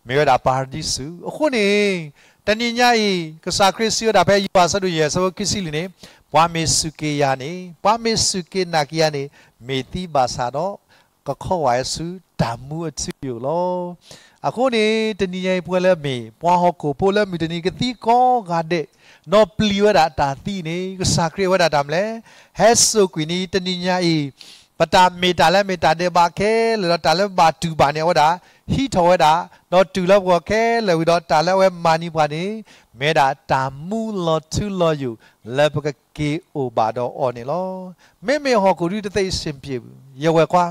မ့ၢ်ဝဲဒၣ်ပၤရဒံစူး. အဃိန့ၣ် တနံၤညါအံၤ ကစၢ်ခရံာ်စံးဝဲဒၣ်ဖဲယိၤဟၣ်အဆၢဒိၣ်ယဲၢ် အဆၢဖိခံဆံလွံၢ်န့ၣ်, ပှၤမ့ၢ်စူၢ်က့ၤယၤန့ၣ်, ပှၤမ့ၢ်စူၢ်က့ၤနာ်က့ၤယၤန့ၣ် မ့ၢ်သံဘၣ်ဆၣ်ဒီး ကခီဝဲဆူတၢ်မူအထူအယိာ်လီၤ. အဃိန့ၣ် တနံၤညါအံၤပဝဲလၢအမ့ၢ် ပှၤဟီၣ်ခိၣ်ဖိလၢမုၢ်တနံၤကသံကိးဂၤဒဲး, ဒီးပျံၤဝဲဒၣ်တၢ်သံန့ၣ် ကစၢ်ခရံာ်အဝဲဒၣ်တၢ်မနုၤလဲၣ်, ဟဲစိာ်ကွံာ်န့ၣ် တနံၤညါအံၤ ပတၢ်မ့ၢ်တၢ်လၢမ့ၢ်တၢ်ဒဲးဘးခဲလၢာ်ဒီးတၢ်လၢဘၣ်တူၢ်ဘၣ်န့ၣ် အဝဲဒၣ်ဟံးထီၣ်ဝဲဒၣ်, ဒီးတုၤလၢပဂီၢ်ခဲလၢာ်ဝံၤဒီးတၢ်လၢအဝဲမၤန့ၢ်ပှၤန့ၣ် မ့ၢ်ဝဲဒၣ်တၢ်မူလီၤထူလီၤယိာ်လၢပကက့ၤအိၣ်ဘၣ်ဒီးအီၤန့ၣ်လီၤ. မ့မ့ၢ်ဟီၣ်ခိၣ်ဒုတသ့အဆ့ၣ်ပျ့ၣ်ဘၣ်, ယဝဲၢ်ခွါ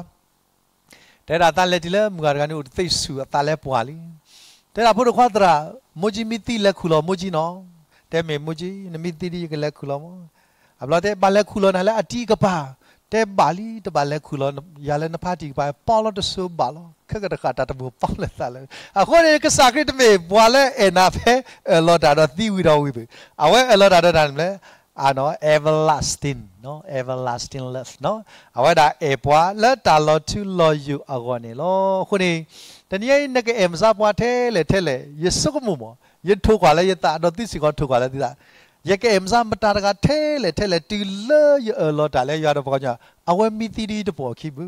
တဲဒၣ်သးလဲၤတုၤလၢမုၢ်ဂၤတဂၤန့ၣ်အိၣ်တသ့ဆူၣ်အသးလၢပှၢ်လံ. တဲဒၣ်ဖိဒိၣ်ခွါသရၣ်, မိၢ်ကၠံမ့ၢ်သံလဲၤခူၣ်လီၤမိၢ်ကၠံနီၤ. တဲမ့ၢ်မိၢ်ကၠံ, နမ့ၢ်သံဒ်ယကလဲၤခူၣ်လီၤမး. အဘျီတဲ ဘၣ်လဲၤခူၣ်လီၤနၤလၢအတံၤကပၤ, တဲဘၣ်လံ, တဘၣ်လဲၤခူၣ်လီၤယၤလၢနဖါတံၤကပၤ, ပီလီၤတစိၤဘၣ်လီၤ, ခဲကတဃၣ်တၢ်တမိၣ်ပီလၢသးလၢ. အဃိန့ၣ် ကစၢ်ခရံာ်တမ့ၢ်ပှၤလၢအဲၣ်နၤဖဲ အၢၣ်လီၤတၢ်ဒီးသံဝံၤဒီးဝံၤဘၣ်. အဝဲအၢၣ်လီၤတၢ်ဒီးတၢ်မနုၤလဲၣ်, အ everlasting, everlasting love နီၤ. အဝဲဒၣ်အဲၣ်ပှၤလၢတၢ်လီၤထူလီၤယိာ်အဂီၢ်န့ၣ်လီၤ. အဃိန့ၣ် တနံၤအံၤ နကအဲၣ်မဆါပှၤထဲလဲၣ်ထဲလဲၣ် ယဆိကမိၣ်မး, ယထိၣ်ကွၢ်လၢယသး ဒီးသုစ့ၢ်ကီးထိၣ်ကွၢ်လၢသုသး, ယကအဲၣ်မဆါမတၤတဂၤထဲလဲၣ်ထဲလဲၣ် တုၤလၢယအၢၣ်လီၤတၢ်လၢယွၤဒီးပှၤကညီ, အဝဲမ့ၢ်သံဒ်တပိာ်ခံဘၣ်.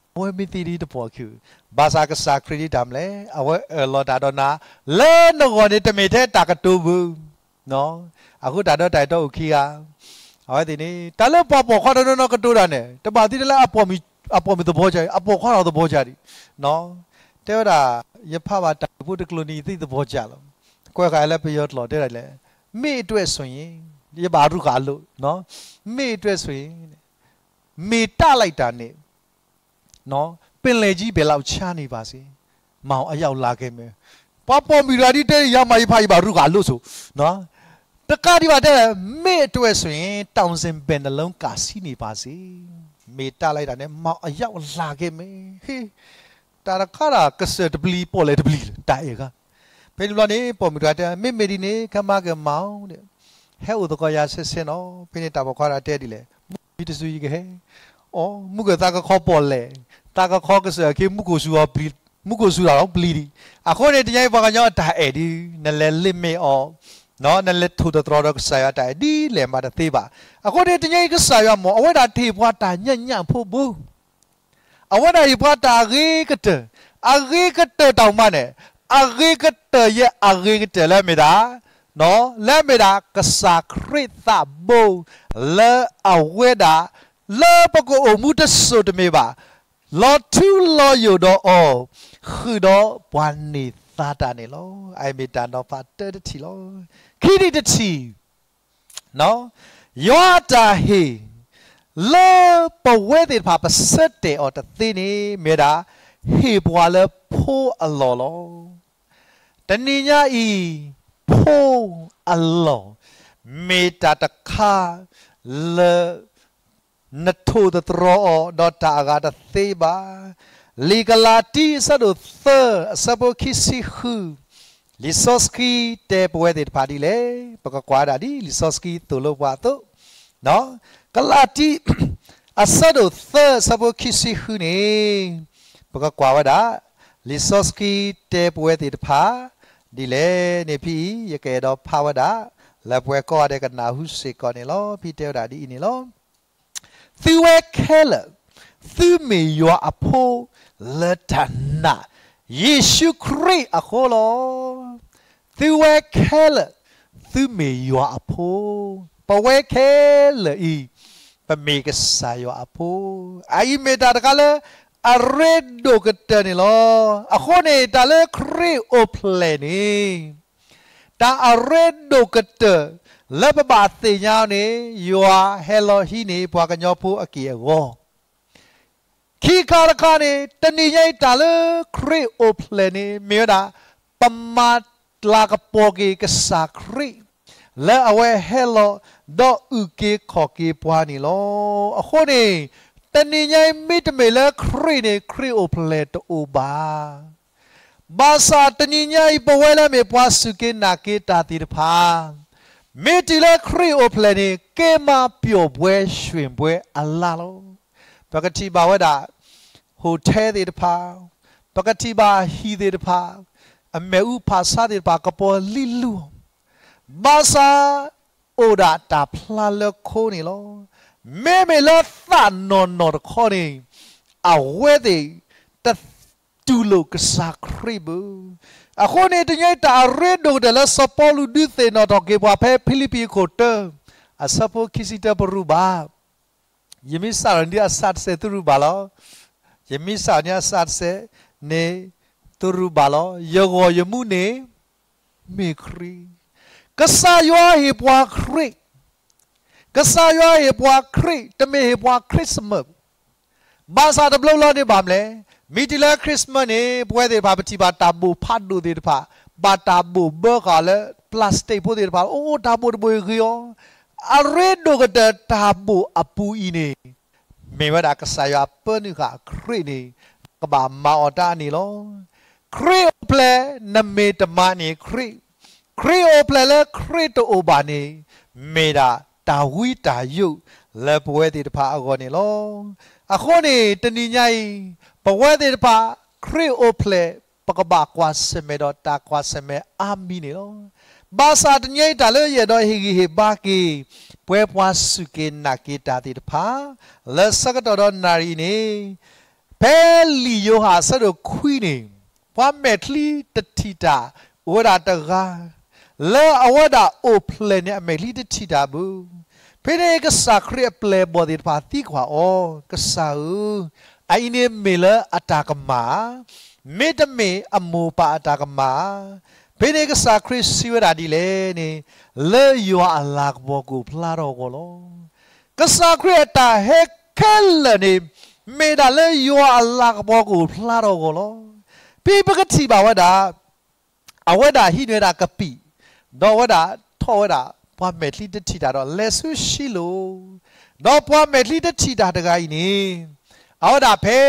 အဝဲမ့ၢ်သံဒ်တပိာ်ခံဘၣ်. ဘၣ်ဆၣ်ကစၢ်ခရံာ်ဒ်တၢ်မနုၤလဲၣ်, အဝဲအၢၣ်လီၤတၢ်ဒီးနၤ လၢနဂီၢ်န့ၣ် တမ့ၢ်ထဲတၢ်ကတိၤဘၣ်. အဃိတၢ်ဒီးတၢ်အဲၣ်တီအိၣ်ခံဂၤ, အဝဲသ့ၣ်န့ၣ် တၢ်လၢပှၤပိာ်ခွါတနီၤနီၤကတိၤတၢ်န့ၣ် တဘၣ်သံတၢ်လၢအပိာ်မုၣ်သဘီကၢ်, အပိာ်ခွါထီၣ်သဘီကၢ်ဒံး. တဲဝဲဒၣ်, ယဖးဘၣ်တၢ်ဂ့ၢ်ဖိတကျိၤန့ၣ် ယသံသဘီကၢ်လီၤ. ကွဲးဃာ်လၢပယီၤကျိာ်တဲဒၣ်လဲၣ်, မ့ၢ်အတွဲၣ်ဆိၣ်အံၤ, ယဘၣ်ရူၢ်ဃာ်လိာ်, မ့ၢ်အတွဲၣ်ဆိၣ်အံၤ မ့ၢ်တၢ်လၢတၢ်န့ၣ် ပလဲၤကံဘဲးလီၤဆါန့ၢ်ဘၣ်စ့ၢ်, မၤအီၤအယၣ်လၢကဲမဲာ်. ပှၤပိာ်မုၣ်တဂၤဒ်တဲ ယၤမၤယဖးယဘၣ် ရူၢ်ဃာ်လိာ်ဆိၣ်, တကးဒံးဘၣ်တဲ, မ့ၢ်အတွဲၣ်ဆိၣ်အံၤ တောင်ဇင်ပင်တစ်လုံး ကာဆံးန့ၢ်ဘၣ်စ့ၢ်, မ့ၢ်တၢ်လၢတၢ်န့ၣ် မၤအီၤအယၣ်လၢကဲမဲာ်. တၢ်တခါဒၣ်ကစၢၢ်တပျံၤ ပီၣ်လဲၣ်တပျံၤလၢတၢ်အဲၣ်ဂၤ. ဖဲန့ၣ်ဘျီန့ၣ် ပိာ်မုၣ်တဂၤတဲ မ့မ့ၢ်ဒ်န့ၣ် ခဲမၤကမၤအီၤ, ဟဲအိၣ်သကိးယၤဆဲဆဲနီၤ. ဖဲန့ၣ်တၢ်ပိာ်ခွါတဂၤတဲဒ်လဲၣ်, မုၢ်တစုယကဟဲ, အိ မုၢ်ကသးကခီပီၣ်လဲၣ်, သးကခီကစၢၢ်အခ့ မူခိၣ်စူၤတၢ်လီၤပျံၤဒံး. အဃိန့ၣ် တနံၤအံၤပှၤကညီအတၢ်အဲၣ်ဒ် နလဲၤ limit အီၤ, နလဲၤထိၣ်သတြီၤဒီးကစၢ်ယွၤအတၢ်အဲၣ်ဒ်လဲၣ်မးတသ့ဘၣ်. အဃိန့ၣ် တနံၤအံၤကစၢ်ယွၤမ့ၢ် အဝဲဒၣ်တဟ့ၣ်ပှၤတၢ်ညၣ်ညၣ်ဖိဘၣ်. အဝဲဒၣ်ဟ့ၣ်ပှၤတၢ်အဂ့ၤကတၢၢ်, အဂ့ၤကတၢၢ်တၢ်မနုၤလဲၣ်, အဂ့ၤကတၢၢ်ယဲၢ်အဂ့ၤကတၢၢ်လၢအမ့ၢ်ဒၣ်, လၢအမ့ၢ်ဒၣ်ကစၢ်ခရံာ်သးဘိ, လၢအဝဲဒၣ်, လၢပကအိၣ်မူတစိၢ်တမ့ၢ်ဘၣ်, လီၤထူလီၤယိာ်ဒီးအီၤ, ဃုာ်ဒီးပှၤန့ၢ်သါတၢ်န့ၣ်လီၤ. အအံၤမ့ၢ်တၢ်နီၤဖးတၢတထံၣ်လီၤ. ခံထံၣ်တထံၣ် ယွၤအတၢ်ဟ့ၣ် လၢပဝဲသ့ၣ်တဖၣ်ပဆၢတဲာ်အီၤတသ့န့ၣ် မ့ၢ်ဝဲဒၣ် ဟ့ၣ်ပှၤလၢဖိအလီၢ်လီၤ. တနံၤညါအံၤ ဖိအလီၢ် မ့ၢ်တၢ်တခါလၢ နထိၣ်သတြီၤအီၤဒီးတၢ်အဂၤတသ့ဘၣ်. လံာ်ကလၤတံ အဆၢဒိၣ်သၢ အဆၢဖိခံဆံဃု, လံာ်စီဆှံတဲပဝဲသ့ၣ်တဖၣ်ဒ်လဲၣ်, ပကကွၢ်ဒၣ်ဒ်လံာ်စီဆှံသိၣ်လိပှၤအသိး, ကလၤတံ အဆၢဒိၣ်သၢ အဆၢဖိခံဆံဃုန့ၣ်, ပကကွၢ်ဝဲဒၣ် လံာ်စီဆှံတဲပဝဲသ့ၣ်တဖၣ် ဒ်လဲၣ်န့ၣ်ဖဲအံၤ ယကအဲၣ်ဒိးဖးဝဲဒၣ် လၢပဝဲကိးဂၤဒဲးကနၢ်ဟူစ့ၢ်ကီးန့ၣ်လီၤ. ဖဲတဲဝဲဒၣ်ဒ်အံၤန့ၣ်လီၤ. သုဝဲခဲလၢာ်, သုမ့ၢ်ယွၤအဖိ လၢတၢ်နာ်ယ့ၣ်ၡူးခရံာ်အဃိလီၤ. သုဝဲခဲလၢာ်, သုမ့ၢ်ယွၤအဖိ, ပဝဲခဲလၢာ်အံၤ ပမ့ၢ်ကစၢ်ယွၤအဖိ, အအံၤမ့ၢ်တၢ်တခါလၢအရ့ဒိၣ်ကတၢၢ်န့ၣ်လီၤ. အဃိန့ၣ် တၢ်လၢခရံာ်အိၣ်ဖျဲၣ်န့ၣ် တၢ်အရ့ဒိၣ်ကတၢၢ်လၢပဘၣ်သ့ၣ်ညါန့ၣ် ယွၤဟဲလီၤဟံးန့ၢ်ပှၤကညီဖိအက့ၢ်အဂီၤ ခံခါတခါန့ၣ် တနံၤညါအံၤတၢ်လၢခရံာ်အိၣ်ဖျဲၣ်န့ၣ် မ့ၢ်ဝဲဒၣ် ပမၤလၤကပီၤက့ၤကစၢ်ခရံာ် လၢအဝဲဟဲလီၤ ဒီးအုၣ်က့ၤခီၣ်က့ၤပှၤန့ၣ်လီၤ. အဃိန့ၣ် တနံၤညါအံၤမ့တမ့ၢ်လၢခရံာ်န့ၣ် ခရံာ်အိၣ်ဖျဲၣ်တအိၣ်ဘၣ်. ဘၣ်ဆၣ်တနံၤညါအံၤ ပဝဲလၢမ့ၢ်ပှၤစူၢ်က့ၤနာ်က့ၤတၢ်သ့ၣ်တဖၣ် မ့ၢ်တုၤလၢခရံာ်အိၣ်ဖျဲၣ်န့ၣ် ကဲမၤပျီၢ်ဘှဲးရွှ့ၣ်ဘှဲးအလါလီၤ. ပကထံၣ်ဘၣ်ဝဲဒၣ် hotel သ့ၣ်တဖၣ်, ပကထံၣ်ဘၣ်ဟံၣ်သ့ၣ်တဖၣ်, အမဲာ်အူဖးဆါသ့ၣ်တဖၣ် ကပီၤလံလူအီၤ, ဘၣ်ဆၣ် အိၣ်ဒၣ်တၢ်ဖျါလၢခိန့ၣ်လီၤ. မ့မ့ၢ်လၢသးနီၢ်နီၢ်တခီန့ၣ် အဝဲသ့ၣ် တတူၢ်လိာ်ကစၢ်ခရံာ်ဘၣ်. အဃိန့ၣ် တနံၤညါအံၤတၢ်အရ့ဒိၣ်ကတၢၢ်လၢစီၤပီလူးဒုးသ့ၣ်နီၣ်ထီၣ်က့ၤပှၤဖဲဖံလံးပံၤအခိၣ်တၢ အဆၢဖိခံဆံတၢ ပရူးဘၣ်, ယမ့ၢ်စးထီၣ်န့ၢ်အစးတစဲး သုရူးဘၣ်လီၤ. ယမ့ၢ်စးထီၣ်န့ၢ်အစးတစဲးန့ၣ် သုရူးဘၣ်လီၤ. ယဂီၢ်ယမူန့ၣ် မ့ၢ်ခရံာ်, ကစၢ်ယွၤဟ့ၣ်ပှၤခရံာ်, ကစၢ်ယွၤဟ့ၣ်ပှၤခရံာ် တမ့ၢ်ဟ့ၣ်ပှၤ Christmas ဘၣ်ဆၣ်တဘျီဘျီန့ၣ်ဘၣ်မလဲၣ်, မ့ၢ်တုၤလၢ Christmas န့ၣ် ပဝဲသ့ၣ်တဖၣ် ပထံၣ်ဘၣ်တၢ်ဘိၣ်ဖးဒိၣ်သ့ၣ်တဖၣ် ဘၣ်တၢ်ဘိၣ်ဘၢဃာ်လၢ plastic ဖိသ့ၣ်တဖၣ် အိၣ်တၢ်ဘိၣ်တဘိၣ်အံၤဂ့ၤအီၤ, အရ့ဒိၣ်ကတၢၢ်တၢ်ဘိၣ်အပူၤအံၤန့ၣ် မ့ၢ်ဝဲဒၣ်ကစၢ်ယွၤပၢနုာ်ဃာ်ခရံာ်န့ၣ် ကဘၣ်မၤအီၤတၢ်န့ၣ်လီၤ. ခရံာ်အိၣ်ဖျဲၣ် နမ့ၢ်တမၤန့ၢ်ခရံာ်, ခရံာ်အိၣ်ဖျဲၣ်လၢခရံာ်တအိၣ်ဘၣ်န့ၣ် မ့ၢ်ဒၣ်တၢ်ဝံတၢ်ယိးလၢပဝဲသ့ၣ်တဖၣ်အဂီၢ်န့ၣ်လီၤ. အဃိန့ၣ် တနံၤညါအံၤ ပဝဲသ့ၣ်တဖၣ် ခရံာ်အိၣ်ဖျဲၣ် ပကဘၣ်ကွၢ်ဆၢၣ်မဲာ်ဒီးတၢ်ကွၢ်ဆၢၣ်မဲာ်အါမံၤန့ၣ်လီၤ. ဘၣ်ဆၣ်တနံၤညါအံၤတၢ်လၢယအဲၣ်ဒိးဟ့ၣ်ဂံၢ်ဟ့ၣ်ဘါက့ၤ ပဝဲပှၤစူၢ်က့ၤနာ်က့ၤတၢ်သ့ၣ်တဖၣ် လၢဆၢကတီၢ်ဒီးနၣ်ရံၣ်အံၤန့ၣ် ဖဲလံာ်ယိၤဟၣ်အဆၢဒိၣ်ခွံန့ၣ် ပှၤမဲာ်ချံတထံၣ်တၢ် အိၣ်ဝဲဒၣ်တဂၤ လၢအဝဲဒၣ်အိၣ်ဖျဲၣ်န့ၣ် အမဲာ်ချံတထံၣ်တၢ်ဘၣ်. ဖဲန့ၣ်ကစၢ်ခရံာ်အပျဲၢ်အဘီၣ်သ့ၣ်တဖၣ်သံကွၢ်အီၤ, ကစၢ်ဧၢ, အအံၤန့ၣ်မ့ၢ်လၢအတၢ်ကမၣ်ဧါ, မ့တမ့ၢ်အမိၢ်ပၢ်အတၢ်ကမၣ်ဧါ. ဖဲန့ၣ်ကစၢ်ခရံာ်စံးဝဲဒၣ်ဒ်လဲၣ်န့ၣ်, လၢယွၤအလၤကပီၤကအိၣ်ဖျါထီၣ်အဂီၢ်လီၤ. ကစၢ်ခရံာ်အတၢ်ဟဲခဲလၢာ်န့ၣ် မ့ၢ်ဒၣ်လၢယွၤအလၤကပီၤကအိၣ်ဖျါထီၣ်အဂီၢ်လီၤ. ဖဲပကထံၣ်ဘၣ်ဝဲဒၣ် အဝဲဒၣ်ဟံးန့ၢ်ဝဲဒၣ်ကပံာ်, ဒီးအဝဲဒၣ်ထီၣ်ဝဲဒၣ် ပှၤမဲာ်ချံတထံၣ်တၢ်ဒီးလဲၤဆူရှံလိာ်, ဒီးပှၤမဲာ်ချံတထံၣ်တၢ်တဂၤအံၤန့ၣ် အဝဲဒၣ်ဖဲ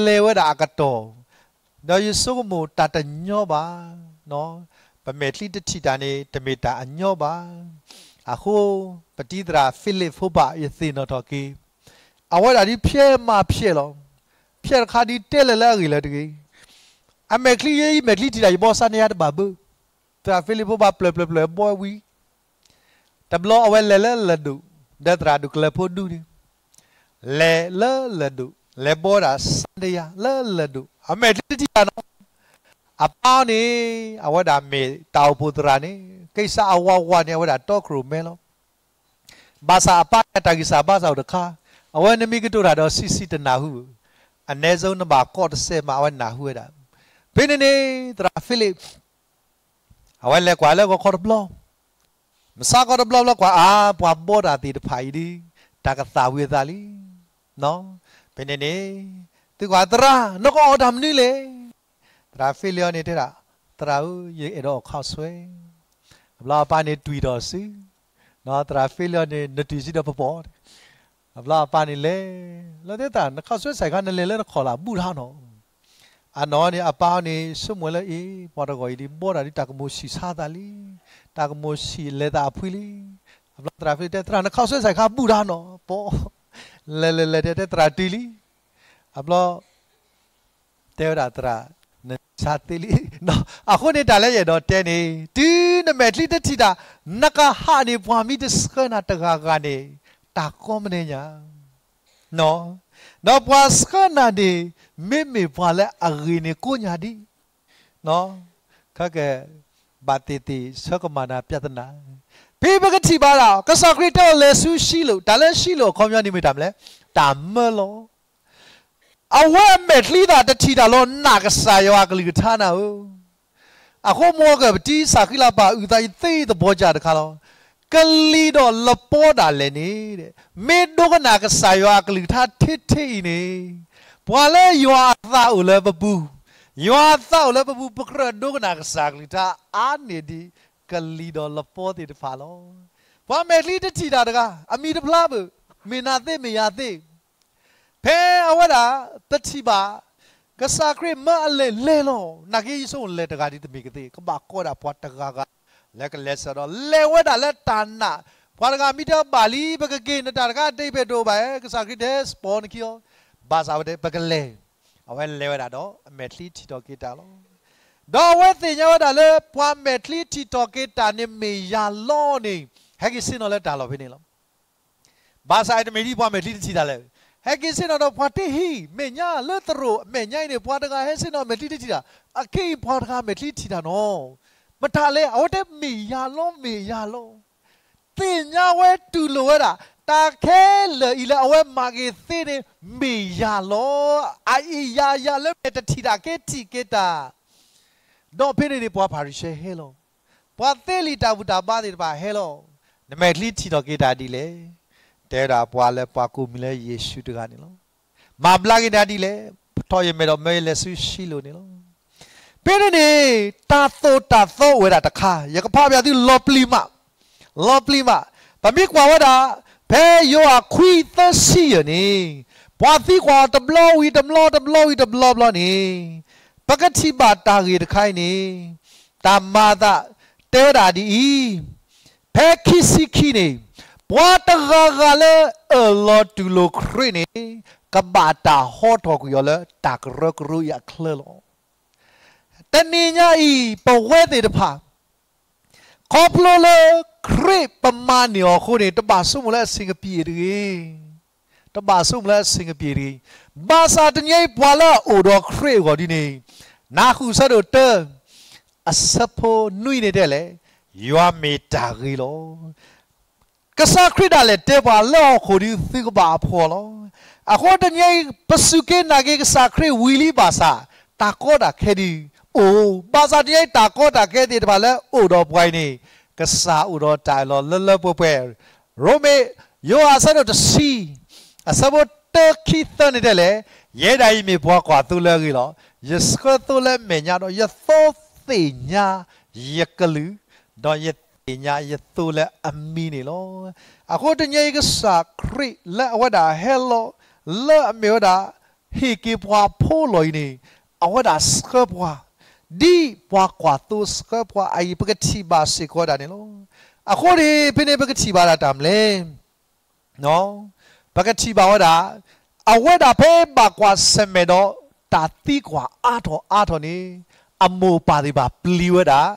လဲၤဝဲဒၣ်အကတီၢ်, ဒီးယဆိကမိၣ်တၢ်တညီဘၣ်, ပမဲာ်ချံတထံၣ်တၢ်န့ၣ် တမ့ၢ်တၢ်အညီဘၣ်. အဃိ ပတံၤသရၣ်ဖံလံးဖိဘၣ်ယသ့ၣ်နီၣ်ထီၣ်က့ၤ, အဝဲဒၣ်ဒုးဖျဲးမၤဖျဲးလီၤ. ဖျဲးတခါဒုးတဲလၢၤလၢအဂ့ၢ်လၢတဂ့ၤ အမဲာ်ချံယဲအံၤ မဲာ်ချံထံၣ်တၢ် ယဘီစါန့ၢ်ယၤတဘၣ်ဘၣ်. သရၣ်ဖံလံးဖိဘၣ်ပျၢၤပျၢၤပျၢၤဘီဝံၤ, တဘျီအဝဲလဲၤလၢလၢၢ်ဒိၣ်, ဒီးသရၣ်ဒိၣ်ကလၢၤဖိဒူန့ၣ်, လဲၤလၢလၢၢ်ဒိၣ်, လဲၤဘီဝဲဒၣ်စါန့ၢ်ယၤလၢလၢၢ်ဒိၣ်, အမဲာ်ချံတထံၣ်တၢ်နီၤ. အပၢ်န့ၣ် အဝဲဒၣ်မ့ၢ်တၢ်အိၣ်ဖှိၣ်သရၣ်န့ၣ် ကံၢ်စၢ်အဝးဝးန့ၣ် အဝဲဒၣ်တီခိၣ်ရိၣ်မဲလီၤ. ဘၣ်ဆၣ်အပၢ်န့ၣ်တၢ်ဂံၢ်စၢ်ဘါစၢ်အိၣ်တခါ, အဝဲနမ့ၢ်ကတိၤတၢ်ဒီးဆံးဆံးတနၢ်ဟူဘၣ်. အနည်းဆုံးနဘၣ်ကိးတစဲးမး အဝဲနၢ်ဟူဝဲဒၣ်. ဖဲန့ၣ်န့ၣ် သရၣ်ဖံလံး အဝဲလဲၤကွၢ်လၢဂီၤခီတဘျီ, မဆါခီတဘျီဘျီကွၢ်အါ ပှၤဘီတၢ်သ့ၣ်တဖၣ်အံၤဒီး တၢ်ကသၣ်ဝံၤအသးလံ. ဖဲန့ၣ်န့ၣ် သုကွၢ်သရၣ် နကအီၣ်တၢ်မနုၤလဲၣ်. သရၣ်ဖံလံးအီၤန့ၣ်တဲဒၣ်, သရၣ်ဧၢ, ယအဲၣ်ဒိးအီၣ်ခီၣ်ဆွဲ. အဘျီအပၢ်န့ၣ်တွံၢ်ထီၣ်စု, သရၣ်ဖံလံးအီၤန့ၣ် နတွံၢ်စုဒီးပပိာ်. အဘျီအပၢ်န့ၣ်လဲၤ, လၢတဲသရၣ် နခီၣ်ဆွဲဆဲးခါ နလဲၤလၢနခီၣ်လၢ်ဘူးတၢ်နီၤ. အနီၢ်န့ၣ် အပၢ်အီၤန့ၣ် ဆိကမိၣ်လၢအံၤ ပှၤတဂီၤအံၤဒ် ဘီတၢ်ဒ်တၢ်ကမိၣ်ဆံးဆါသးလံ, တၢ်ကမိၣ်ဆံးလဲၤသးအဖှံလံ. အဘျီသရၣ်ဖံလံးတဲ သရၣ် နခီၣ်ဆွဲဆဲးခါဘူးတၢ်နီၤ, ပိာ်, လဲၤလဲၤလဲၤတဲတဲသရၣ်တုၤလံ. အဘျီ တဲဝဲဒၣ်သရၣ်, နဆါသ့လံ. အဃိန့ၣ်တၢ်လၢယအဲၣ်ဒိးတဲန့ၣ် တုၤနမဲာ်ချံတထံၣ်တၢ် နကဟးန့ၣ် ပှၤမ့ၢ်တဆှၢနၤတဂၤဂၤန့ၣ် တၢ်ကီမနုၤညါ ဒီးပှၤဆှၢနၤန့ၣ် မ့မ့ၢ်ပှၤလၢအဂ့ၤန့ၣ်ကိးညါဒံး, ခဲက ဘၣ်သ့ၣ်သ့ၣ်ဆၢကမၣ်နၤ ပြဿနာ. ဖဲပကထံၣ်ဘၣ်ဒၣ် ကစၢ်ခရံာ်တဲအီၤလဲၤဆူရှံလိာ်, တၢ်လၢရှံလိာ်အခီပညီန့ၣ်မ့ၢ်တၢ်မနုၤလဲၣ်, တၢ်မၢလီၤ. အဝဲအမဲာ်ချံသးတထံၣ်တၢ်လီၤ နာ်ကစၢ်ယွၤအကလုၢ်ကထါနၤဧၢ. အဃိမ်ကပတံ စးဃံလၤပၢ် အုၣ်သးယသ့သဘီကၢ်တခါလီၤ. ကလံၤဒီးလပီဒၣ်လဲာ်န့ၣ်, မ့ၢ်ဒိကနၣ်ကစၢ်ယွၤအကလုၢ်ကထါထဲထဲအံၤန့ၣ်, ပှၤလၢယွၤအသးအိၣ်လၢပပူၤ, ယွၤအသးအိၣ်လၢပပူၤ ပကြၢးဒိကနၣ်ကစၢ်အကလုၢ်ကထါအါန့ၢ်ဒံး ကလံၤဒီးလပီသ့ၣ်တဖၣ်လီၤ. ပှၤမဲာ်ချံတထံၣ်တၢ်တဂၤ အမံၤတဖျါဘၣ်, မ့ၢ်နၤသ့မ့ၢ်ယၤသ့ ဖဲအဝဲဒၣ် ပထံၣ်ဘၣ် ကစၢ်ခရံာ်မၢအလဲၤလဲၤလီၤ. နာ်က့ယဆိကမိၣ်လဲၤတဂၤဒ်တမ့ၢ်ကသ့, ကဘၣ်ကိးဒၣ်ပှၤတဂၤဂၤ လၢကလဲၤဆၢဒီး လဲၤဝဲဒၣ်လၢတၢ်နာ်, ပှၤတဂၤမ့ၢ်တဲဘၣ်လံ ပကက့ၤနတၢ်တခါ ဒ်ဖဲဒိၣ်ဘၣ်ဧဲ ကစၢ်ခရံာ်တဲစပီးနခံအီၤ, ဘၣ်ဆၣ်ဝဲတဲ ပကလဲၤ, အဝဲလဲၤဝဲဒၣ်ဒီး အမဲာ်ချံထံၣ်ထီၣ်က့ၤတၢ်လီၤ. ဒီးအဝဲသ့ၣ်ညါဝဲဒၣ်လၢ ပှၤမဲာ်ချံထံၣ်ထီၣ်က့ၤတၢ်န့ၣ်မ့ၢ်ယၤလီၤန့ၣ် ဟဲက့ၤဆ့ၣ်နီၤလၢတၢ်လီၢ်ဖဲန့ၣ်လီၤ. ဘၣ်ဆၣ်အံၤတမ့ၢ်ဒ်ပှၤမဲာ်ချံတထံၣ်တၢ်လဲၣ်, ဟဲက့ၤဆ့ၣ်နီၤဒီးပှၤတဟံၣ် မဲာ်ညါလၢသရိာ်မဲာ်ညါအံၤန့ၣ် ပှၤတဂၤဟဲဆ့ၣ်နီၤမဲာ်ချံတထံၣ်တၢ်, အခဲအံၤပှၤတဂၤမဲာ်ချံထံၣ်တၢ်နီၤ, မတၤလဲၣ် အဝဲတဲမ့ၢ်ယၤလီၤ မ့ၢ်ယၤလီၤ သ့ၣ်ညါဝဲတူၢ်လိာ်ဝဲဒၣ် တၢ်ခဲလၢာ်အံၤလၢအဝဲမၤက့ၤသ့န့ၣ် မ့ၢ်ယၤလီၤ. အအံၤယၤယၤလၢမဲာ်တထံၣ်တၢ်က့ၤထံၣ်က့ၤတၢ်, ဒီးဖဲန့ၣ်န့ၣ် ပှၤဖၤရံၤၡဲဟဲလီၤ, ပှၤသ့လံာ်တၢ်ဘူၣ်တၢ်ဘါသ့ၣ်တဖၣ်ဟဲလီၤ, နမဲာ်ချံထံၣ်ထီၣ်က့ၤတၢ်ဒ်လဲၣ်, တဲဝဲဒၣ်ပှၤလၢပှၤကိးမံၤလၢယ့ၣ်ၡူးတဂၤန့ၣ်လီၤ. မၤဘျါက့ၤနၤဒ်လဲၣ်, ထီၣ်ယမဲာ်ဒီးမၢယလဲၤဆူရှံလိာ်န့ၣ်လီၤ. ဖဲန့ၣ်န့ၣ် တၢ်သိၣ်တၢ်သီအိၣ်ဝဲဒၣ်တခါ ယကဖးပၠးသုလီၤပျံၤမး, လီၤပျံၤမး, ပမ့ၢ်ကွၢ်ဝဲဒၣ် ဖဲယိၤဟၣ်ခွံသၢဆံယဲၢ်န့ၣ်, ပှၤသံကွၢ်အီၤတဘျီဝံၤတဘျီ တဘျီဝံၤတဘျီဘျီန့ၣ်, ပကထံၣ်ဘၣ်တၢ်ဂ့ၢ်တခါအံၤန့ၣ်, တၢ်မၤအသးတဲဝဲဒၣ်ဒ်အံၤ, ဖဲခံဆံခံန့ၣ်, ပှၤတဂၤဂၤလၢအၢၣ်လီၤတူၢ်လိာ်ခရံာ်န့ၣ်, ကဘၣ်တၢ်ဟီထီၣ်ကွံာ်အီၤလၢတၢ်ကရၢကရိအံၤအချၢလီၤ. တနံၤညါအံၤ ပဝဲသ့ၣ်တဖၣ် ခီဖျိလၢခရံာ်ပမၤန့ၢ်အီၤအဃိန့ၣ် တဘၣ်ဆိကမိၣ်လၢအဆ့ၣ်ကပံာ်တဂ့ၤ, တဘၣ်ဆိကမိၣ်လၢအဆ့ၣ်ကပံာ်တဂ့ၤ. ဘၣ်ဆၣ်တနံၤအံၤပှၤလၢအအိၣ်ဒီးခရံာ်အဂီၢ်ဒ်န့ၣ်, နၢ်ဟူဆၢဒိၣ်တၢ အဆၢဖိနွံန့ၣ်တဲလဲၣ်, ယွၤမ့ၢ်တၢ်ဂ့ၤလီၤ. ကစၢ်ခရံာ်ဒၣ်လဲာ်တဲပှၤလၢဟီၣ်ခိၣ်ဒီးသုကဘၣ်အဖှီၣ်လီၤ. အဃိတနံၤအံၤ ပစူၢ်က့ၤနာ်က့ၤကစၢ်ခရံာ်ဝံၤလံဘၣ်ဆၣ်, တၢ်ကီတၢ်ခဲဒုးအိၣ်, ဘၣ်ဆၣ်တနံၤအံၤတၢ်ကီတၢ်ခဲသ့ၣ်တဖၣ်လၢအိၣ်ဒီးပှၤအံၤန့ၣ်, ကစၢ်အိၣ်ဒီးတၢ်အၢၣ်လီၤလၢလၢပှဲၤပှဲၤ, ရိမ့ၤ, ယိၤဟၣ်အဆၢဒိၣ်တဆံ, အဆၢဖိတၢခံသၢန့ၣ်တဲလဲၣ်, ယဲဒၣ်အံၤမ့ၢ်ပှၤကွၢ်သိလၢအဂ့ၤလီၤ. ယဆှၢသိလၢအမဲာ်ညါဒီး ယသိသ့ၣ်ညါယကလုၢ်, ဒီးယသ့ၣ်ညါယသိလၢအမံၤန့ၣ်လီၤ. အဃိတနံၤအံၤကစၢ်ခရံာ်လၢအဝဲဒၣ်ဟဲလီၤ လၢအမ့ၢ်ဝဲဒၣ် ဟ့ၣ်က့ၤပှၤဖိလီၤအံၤန့ၣ်, အဝဲဒၣ်ဆှၢပှၤ, ဒ်ပှၤကွၢ်သိဆှၢပှၤအံၤ ပကထံၣ်ဘၣ်စ့ၢ်ကီးဝဲဒၣ်န့ၣ်လီၤ. အဃိန့ၣ် ဖဲန့ၣ်ပကထံၣ်ဘၣ်ဒၣ်တၢ်မနုၤလဲၣ် ပကထံၣ်ဘၣ်ဝဲဒၣ်, အဝဲဒၣ်ဖဲဘၣ်ကွၢ်ဆၢၣ်မဲာ်ဒီး တၢ်သံကွၢ်အါထီၣ်အါထီၣ်န့ၣ်, အမိၢ်အပၢ်သ့ၣ်တဖၣ်ပျံၤဝဲဒၣ်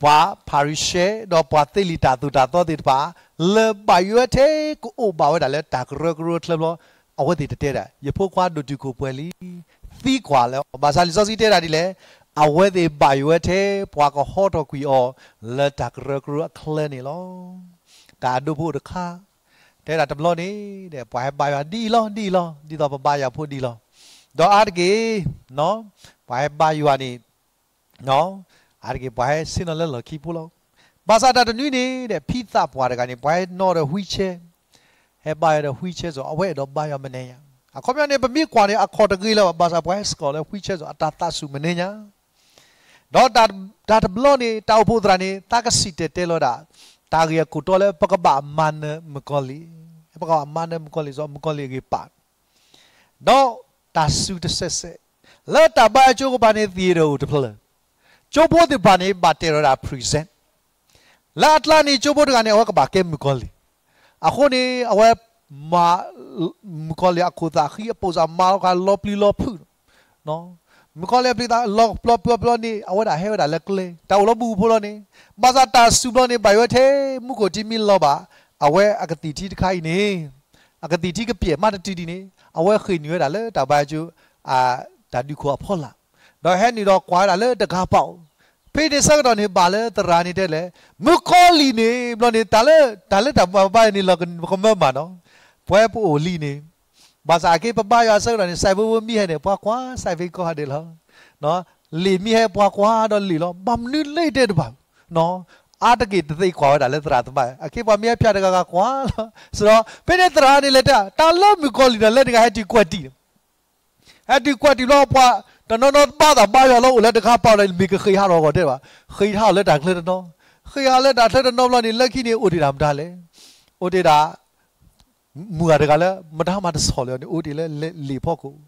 ပှၤဖၤရံၤၡဲ ဒီးပှၤသ့လံာ်တၢ်သိၣ်တၢ်သီသ့ၣ်တဖၣ် လၢဘၣ်ယွၤထဲကအိၣ်ဘၣ်ဝဲဒၣ်လၢတၢ်ကရၢကရိအချၢဘျီ, အဝဲသ့ၣ်တတဲဒၣ် ယဖိခွါဒိၣ်တုာ်ခိၣ်ပှဲၤလံ, သံကွၢ်လၢအီၤ, ဘၣ်ဆၣ်လံာ်စီဆှံတဲဒၣ်ဒ်လဲၣ်, အဝဲသ့ၣ်ဘၣ်ယွၤထဲ ပှၤကဟီထီၣ်ကွံာ်အီၤ လၢတၢ်ကရၢကရိအချၢန့ၣ်လီၤ. တၢ်အဒိဖိအိၣ်တခါ, တဲဒၣ်တဘျီန့ၣ် ပှၤဟဲဘါယွၤဒ်အံၤလီၤ ဒ်အံၤလီၤ ဒ်သိးပဘါယွၤဖိဒ်အံၤလီၤ. ဒီးအါတက့ၢ် ပှၤဟဲဘါယွၤန့ၣ် အါတက့ၢ် ပှၤဟဲဆ့ၣ်နီၤလၢလီၢ်ခံဖိလီၤ. ဘၣ်ဆၣ်တၢ်တနွံန့ၣ်ဒီး ဖံသးပှၢ်တဂၤန့ၣ် ပှၤဟဲနီၣ်ဒီး wheelchair, ဟဲဘါယွၤဒီး wheelchair စီၤ အဝဲအဲၣ်ဒိးဘါယွၤမနုၤညါ. အခီပညီန့ၣ် ပမ့ၢ်ကွၢ်န့ၣ် အခီၣ်တဂ့ၤလၢၤဘၣ်, ဘၣ်ဆၣ်ပှၤဟဲစ့ၢ်ကီးလၢ wheelchair စီၤ အတၢ်သးဆူၣ်မနုၤညါ. ဒီးတၢ်တဘျီန့ၣ် တၢ်အိၣ်ဖှိၣ်သရၣ်န့ၣ် သးကဆံၣ်တဲၤတဲလီၤဒၣ် တၢ်ဂ့ၢ်အခိၣ်တီလၢ ပကဘၣ်မၤနၢၤမုၣ်ကီၤလံၢ်, ပကဘၣ်မၤနၢၤမုၣ်ကီၤလံၢ် စီၤ မုၣ်ကီၤလံၢ်အဂ့ၢ်ပာ် ဒီးတၢ်စူၤတစဲးစဲး, လၢတၢ်ဘါယွၤကၠိကပၤန့ၣ် theater အိၣ်တဖျၢၣ်, ကၠိဖိသ့ၣ်တဖၣ်န့ၣ် ဘၣ်တဲလီၤဒၣ် present, လၢအကျါန့ၣ် ကၠိဖိတဂၤန့ၣ် အဝဲကဘၣ်ကဲမုၣ်ကီၤလံၢ်, အဃိန့ၣ် အဝဲမၤ မုၣ်ကီၤလံၢ်အခိၣ်သးဃံအပိၣ်စၢ် မၤလီၤဃာ်လီၤပျံၤလီၤဖုး, မုၣ်ကီၤလံၢ်အပျံၤသးလီၤပျီပျီပျီန့ၣ် အဝဲဒၣ်ဟဲဝဲဒၣ်လၢကျဲ တၢ်အိၣ်လီၤဘူးဘူးဖိလီၤန့ၣ်, ဘၣ်ဆၣ်တၢ်စူၤဘျီန့ၣ် ဘၣ်ဝဲထဲမူခိၣ်ထံမ့ၢ်လီၤဘၣ်, အဝဲအကသံၣ်ထံတခါအံၤန့ၣ်, အကသံၣ်ထံကပျဲၢ်မးတတုၤဒံးန့ၣ် အဝဲဃ့ၢ်နုာ်ဝဲဒၣ်လၢတၢ်ဘါယွၤကၠိ တၢ်ဒုးခိၣ်အဖီလာ်, ဒီးဟဲနုာ်ဒီးကွၢ်ဝဲဒၣ်လၢတဂၤပာ်အီၤ, ဖဲန့ၣ်ဆၢကတီၢ်န့ၣ်ဘၣ်လၢသရၣ်န့ၣ်တဲလဲၣ်, မုၣ်ကီၤလံၢ်န့ၣ် ဘျီန့ၣ် တၢ်လၢ တၢ်လၢတၢ်ဘါယွၤန့ၣ်လီၤကမၢမးနီၤ, ပဝဲပအိၣ်လံန့ၣ် ဘၣ်ဆၣ်အက့ပဘါယွၤဆၢကတီၢ်န့ၣ် စဲးဖိဖိမ့ၢ်ဟဲန့ၣ် ပှၤကွၢ်စဲးဖိကိးဂၤဒဲးလီၤ. လံာ်မ့ၢ်ဟဲပှၤကွၢ်ဒီးလံာ်လီၤ. ဘၣ်မနုၤလၢတဲတဘၣ်, အါတက့ၢ်တသ့ကွၢ်ဝဲဒၣ်လၢသရၣ်သမါ အက့ပှၤမ့ၢ်ဟဲဖၠးတဂၤဂၤကွၢ်လီၤ. စဒီးဖဲန့ၣ်သရၣ်န့ၣ်လဲၤတဲ တၢ်လၢမုၣ်ကီၤလံၢ်ဒီးလၢတဂၤဟဲတုၤကွၢ်တံၢ် ဟဲတုၤကွၢ်တံၢ်ဘျီပှၤ တနီၤနီၤဘါသးဘါယွၤလီၤ အိၣ်လၢတခါပာ်လီၤ မ့ၢ်ကဃ့ၢ်ဟးထီၣ်အဂီၢ်တဲဘၣ်, ဃ့ၢ်ဟးထီၣ်လၢတၢ်ချၢတနီၤ, ဃ့ၢ်ဟးလၢတၢ်ချၢတနီၤဘျီန့ၣ် လၢခံန့ၣ် အိၣ်တ့ၢ်ဒၣ်မတၤလဲၣ်, အိၣ်တ့ၢ်ဒၣ် မုၢ်ဂၤတဂၤလၢ မတၤမၤတဆီၣ်လၢၤန့ၣ် အိၣ်တ့ၢ်လၢလံာ်ဖီခိၣ်,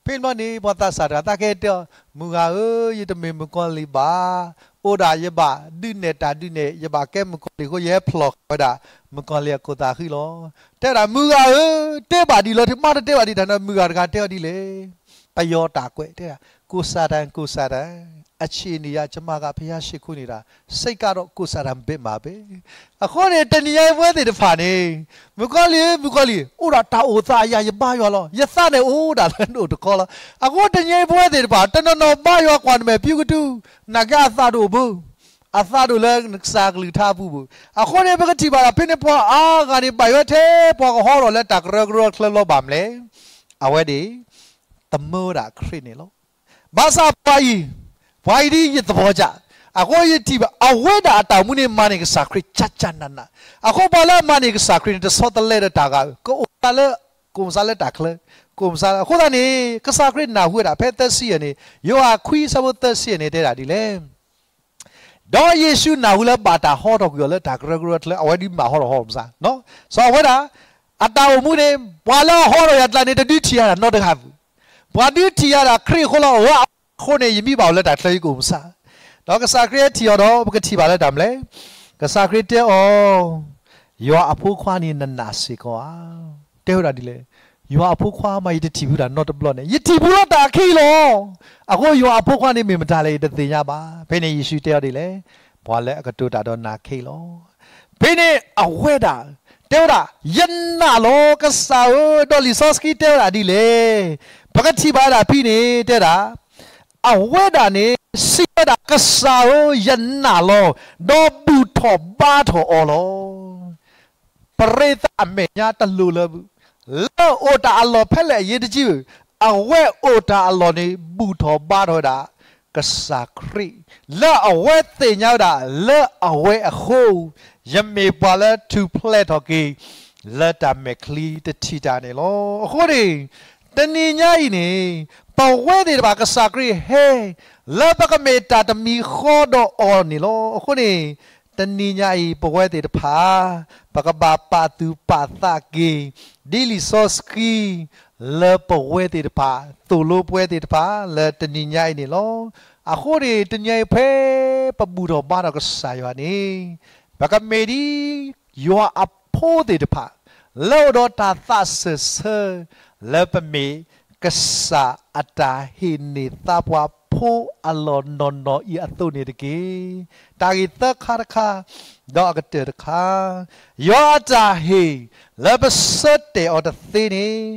ဖဲန့ၣ်ဘျီန့ၣ် ပှၤသးစၢ်တဂၤသးကဟဲတဲအီၤ, မုၢ်ဂၤဧၢ, ယတမ့ၢ်မုၣ်ကီၤလံၢ်ဘၣ်, အိၣ်ဒၣ်ယဘၣ်ဒုးနဲၣ်တၢ်ဒုးနဲၣ် ယဘၣ်ကဲမုၣ်ကီၤလံၢ်အဃိ ယဟဲဖျိးဃာ်ဝဲဒၣ် မုၣ်ကီၤလံၢ်အခိၣ်သးဃံလီၤ. တဲဒၣ် မုၢ်ဂၤဧၢ, တဲဘၣ်ဒ်လီၤ မ့ၢ်တတဲဘၣ်ဒ်တၢ်န့ၣ် မုၢ်ဂၤတဂၤတဲအီၤဒ်လဲၣ်, ပယီၤတၢ်ကွဲးတဲဒၣ် ကိုယ်စံတန် ကိုယ်စံတန်, အခြေအနေအရ ကျွန်မက ဘုရားရှိခိုးနေတာ စိတ်ကတော့ ကိုယ်စံတန်ဘက်မှာပဲ. အဃိန့ၣ် တနံၤညါအံၤပဝဲသ့ၣ်တဖၣ်န့ၣ်, မုၣ်ကီၤလံၢ်, မုၣ်ကီၤလံၢ်, အိၣ်ဒီးတၢ်အိၣ်သးအယၤ ယဘါယွၤလီၤ. ယသးန့ၣ်အိၣ်ဒၣ်လၢနအိၣ်တခီလီၤ. အဃိတနံၤညါအံၤပဝဲသ့ၣ်တဖၣ် တနီၤနီၤဘါယွၤကွၢ်နမဲာ်ဖံကတူၢ်, နာ်က့အသးဒိၣ်ဘၣ်, အသးဒိၣ်လၢနကစၢ်ကလုၢ်ကထါအပူၤဘၣ်. အဃိန့ၣ် ပကထံၣ်ဘၣ်ဒၣ်ဖဲန့ၣ် ပှၤအါဂၤန့ၣ် ဘၣ်ယွၤထဲပှၤကဟီထီၣ်လၢတၢ်ကရၢကရိအချၢလီၤဘၣ်မလဲၣ်. အဝဲန့ၣ် သမၢဝဲဒၣ်ခရံာ်န့ၣ်လီၤ. ဘၣ်ဆၣ်ပှၤအံၤ, ပှၤအံၤဒ်ယသဘီကၠး, အဃိယထံၣ်ဘၣ် အဝဲဒၣ်အတၢ်အိၣ်မူန့ၣ် မၤန့ၢ်ကစၢ်ခရံာ် ကၠးကၠးနးနး, အဃိပှၤလၢအမၤန့ၢ်ကစၢ်ခရံာ်န့ၣ် တဆီတလဲဒီးတၢ်ဂၤဧိၤ, ကအိၣ်မူလၢ, ကအိၣ်မူလၢတၢ်ချၢ, ကအိၣ်မူလၢ, အဃိသတးန့ၣ် ကစၢ်ခရံာ်နၢ်ဟူဝဲဒၣ် ဖဲသၢဆံယဲၢ်န့ၣ်, ယိၤဟၣ်ခွံဆၢဖိသၢဆံယဲၢ်န့ၣ်တဲဒၣ်ဒ်လဲၣ် ဒီးယ့ၣ်ၡူးနၢ်ဟူလၢဘၣ်တၢ်ဟီထီၣ်ကွံာ်အီၤလၢတၢ်ကရၢကရိအချၢ အဝဲဒုးမၤဟီထီၣ်ဟီထီၣ်မစါ, စီၤအဝဲဒၣ်, အတၢ်အိၣ်မူန့ၣ် ပှၤလၢအဟီထီၣ်ယၤကျါန့ၣ် တဒုးထံၣ်ယၤဒၣ်နီတဂၤဘၣ်. ပှၤဒုးထံၣ်ယၤဒၣ်ခရံာ်အဃိလီၤ. အဃိန့ၣ် ယမ့ၢ်ဘၣ်အိၣ်လၢတၢ်ချၢယကအိၣ်မစါ. ဒီးကစၢ်ခရံာ်ဟဲထံၣ်အီၤဒီး ပကထံၣ်ဘၣ်လၢတၢ်မနုၤလဲၣ်. ကစၢ်ခရံာ်တဲအီၤ, ယွၤအဖိခွါန့ၣ်နနာ်စ့ၢ်ကီးဧါ. တဲဝဲဒၣ်ဒ်လဲၣ်, ယွၤအဖိခွါမး ယတထံၣ်ဘူးတၢ်နီတဘျီန့ၣ်, ယထံၣ်ဘူးလၢတၢ်အခံလီၤ. အဃိယွၤအဖိခွါန့ၣ်မ့ၢ်မတၤလဲၣ် ယတသ့ၣ်ညါဘၣ်. ဖဲန့ၣ်ယ့ၣ်ၡူးတဲအီၤဒ်လဲၣ်, ပှၤလၢအကတိၤတၢ်ဒီးနၤခဲအံၤလီၤ. ဖဲန့ၣ်အဝဲဒၣ်, တဲဝဲဒၣ်, ယနာ်လီၤ ကစၢ်ဧၢ, ဒီးလံာ်စီဆှံတဲဝဲဒၣ်ဒ်လဲၣ်. ပကထံၣ်ဘၣ်ဝဲဒၣ်ဖဲန့ၣ် တဲဒၣ် အဝဲဒၣ်န့ၣ် စံးဝဲဒၣ် ကစၢ်ဧၢ, ယနာ်လီၤ, ဒီးဘူၣ်ထီၣ်ဘါထီၣ်အီၤလီၤ. ပရ့သးအမဲာ်ညါတလိၤလၢၤဘၣ်, လၢအိၣ်တၢ်အလီၢ်ဖဲလဲၣ်အရေးတကြီးဘၣ်, အဝဲအိၣ်တၢ်အလီၢ်န့ၣ် ဘူၣ်ထီၣ်ဘါထီၣ်ဝဲဒၣ် ကစၢ်ခရံာ်, လၢအဝဲသ့ၣ်ညါဝဲဒၣ် လၢအဝဲအဃိ ယမ့ၢ်ပှၤလၢထူၣ်ဖျဲးထီၣ်က့ၤ လၢတၢ်မဲာ်ချံတထံၣ်တၢ်န့ၣ်လီၤ. အဃိန့ၣ် တနံၤညါအံၤန့ၣ် ပဝဲသ့ၣ်တဖၣ်ကစၢ်ခရံာ်ဟဲ လၢပကမ့ၢ်တၢ်တမံၤဃီဒီးအီၤန့ၣ်လီၤ. အဃိန့ၣ် တနံၤညါအံၤ ပဝဲသ့ၣ်တဖၣ် ပကဘၣ်ပာ်သူၣ်ပာ်သးက့ၤ ဒ်လံာ်စီဆှံ လၢပဝဲသ့ၣ်တဖၣ် သိၣ်လိပဝဲသ့ၣ်တဖၣ် လၢတနံၤညါအံၤန့ၣ်လီၤ. အဃိန့ၣ် တနံၤညါအံၤဖဲ ပဘူၣ်ထီၣ်ဘါထီၣ်ကစၢ်ယွၤန့ၣ် ပကမ့ၢ်ဒ် ယွၤအဖိသ့ၣ်တဖၣ် လၢအိၣ်ဒီးတၢ်သးစၢၢ်ဆၢ လၢပမ့ၢ်ကစၢ်အတၢ်ဟ့ၣ်န့ၢ်သးပှၤဖိအလီၢ်နီၢ်နီၢ်အံၤအသိးန့ၣ်တက့ၢ်. တၢ်ဂ့ၢ်သၢခါတခါ ဒီးအကတၢၢ်တခါ, ယွၤအတၢ်ဟ့ၣ် လၢပဆၢတဲာ်အီၤတသ့န့ၣ်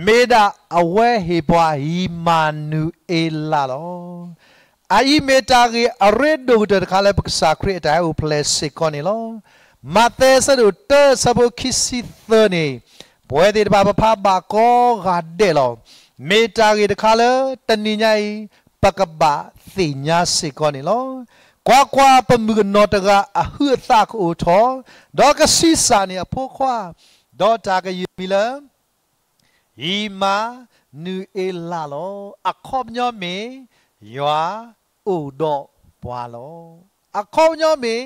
မ့ၢ်ဒၣ်အဝဲဟ့ၣ်ပှၤ အံၣ်မၤနူၤအ့လးလီၤ. အအံၤမ့ၢ်တၢ်ဂ့ၢ်အရ့ဒိၣ်ကတၢၢ်တခါလၢပကစၢ်ခရံာ်အတၢ်ဟဲအိၣ်ဖျဲၣ်စ့ၢ်ကီးန့ၣ်လီၤ. မးသဲအဆၢဒိၣ်တၢအဆၢဖိခံဆံသၢန့ၣ်, ပဝဲသ့ၣ်တဖၣ်ပဖးဘၣ်ကိးဂၤဒဲးလီၤ. မ့ၢ်တၢ်ဂ့ၢ်တခါလၢတနံၤညါအံၤ ပကဘၣ်သ့ၣ်ညါစ့ၢ်ကီးန့ၣ်လီၤ. ကွၢ်ကွၢ်, ပမုၣ်ကနီၤတဂၤအဟုးအသးကအိၣ်ထီၣ်, ဒီးကဆံးစၢ်န့ၢ်အဖိခွါ, ဒီးတၢ်ကယုၢ်အမံၤလၢ အံၣ်မၤနူၤအ့လးလီၤ. အခီပညီမ့ၢ် ယွၤအိၣ်ဒီးပှၤလီၤ. အခီပညီမ့ၢ်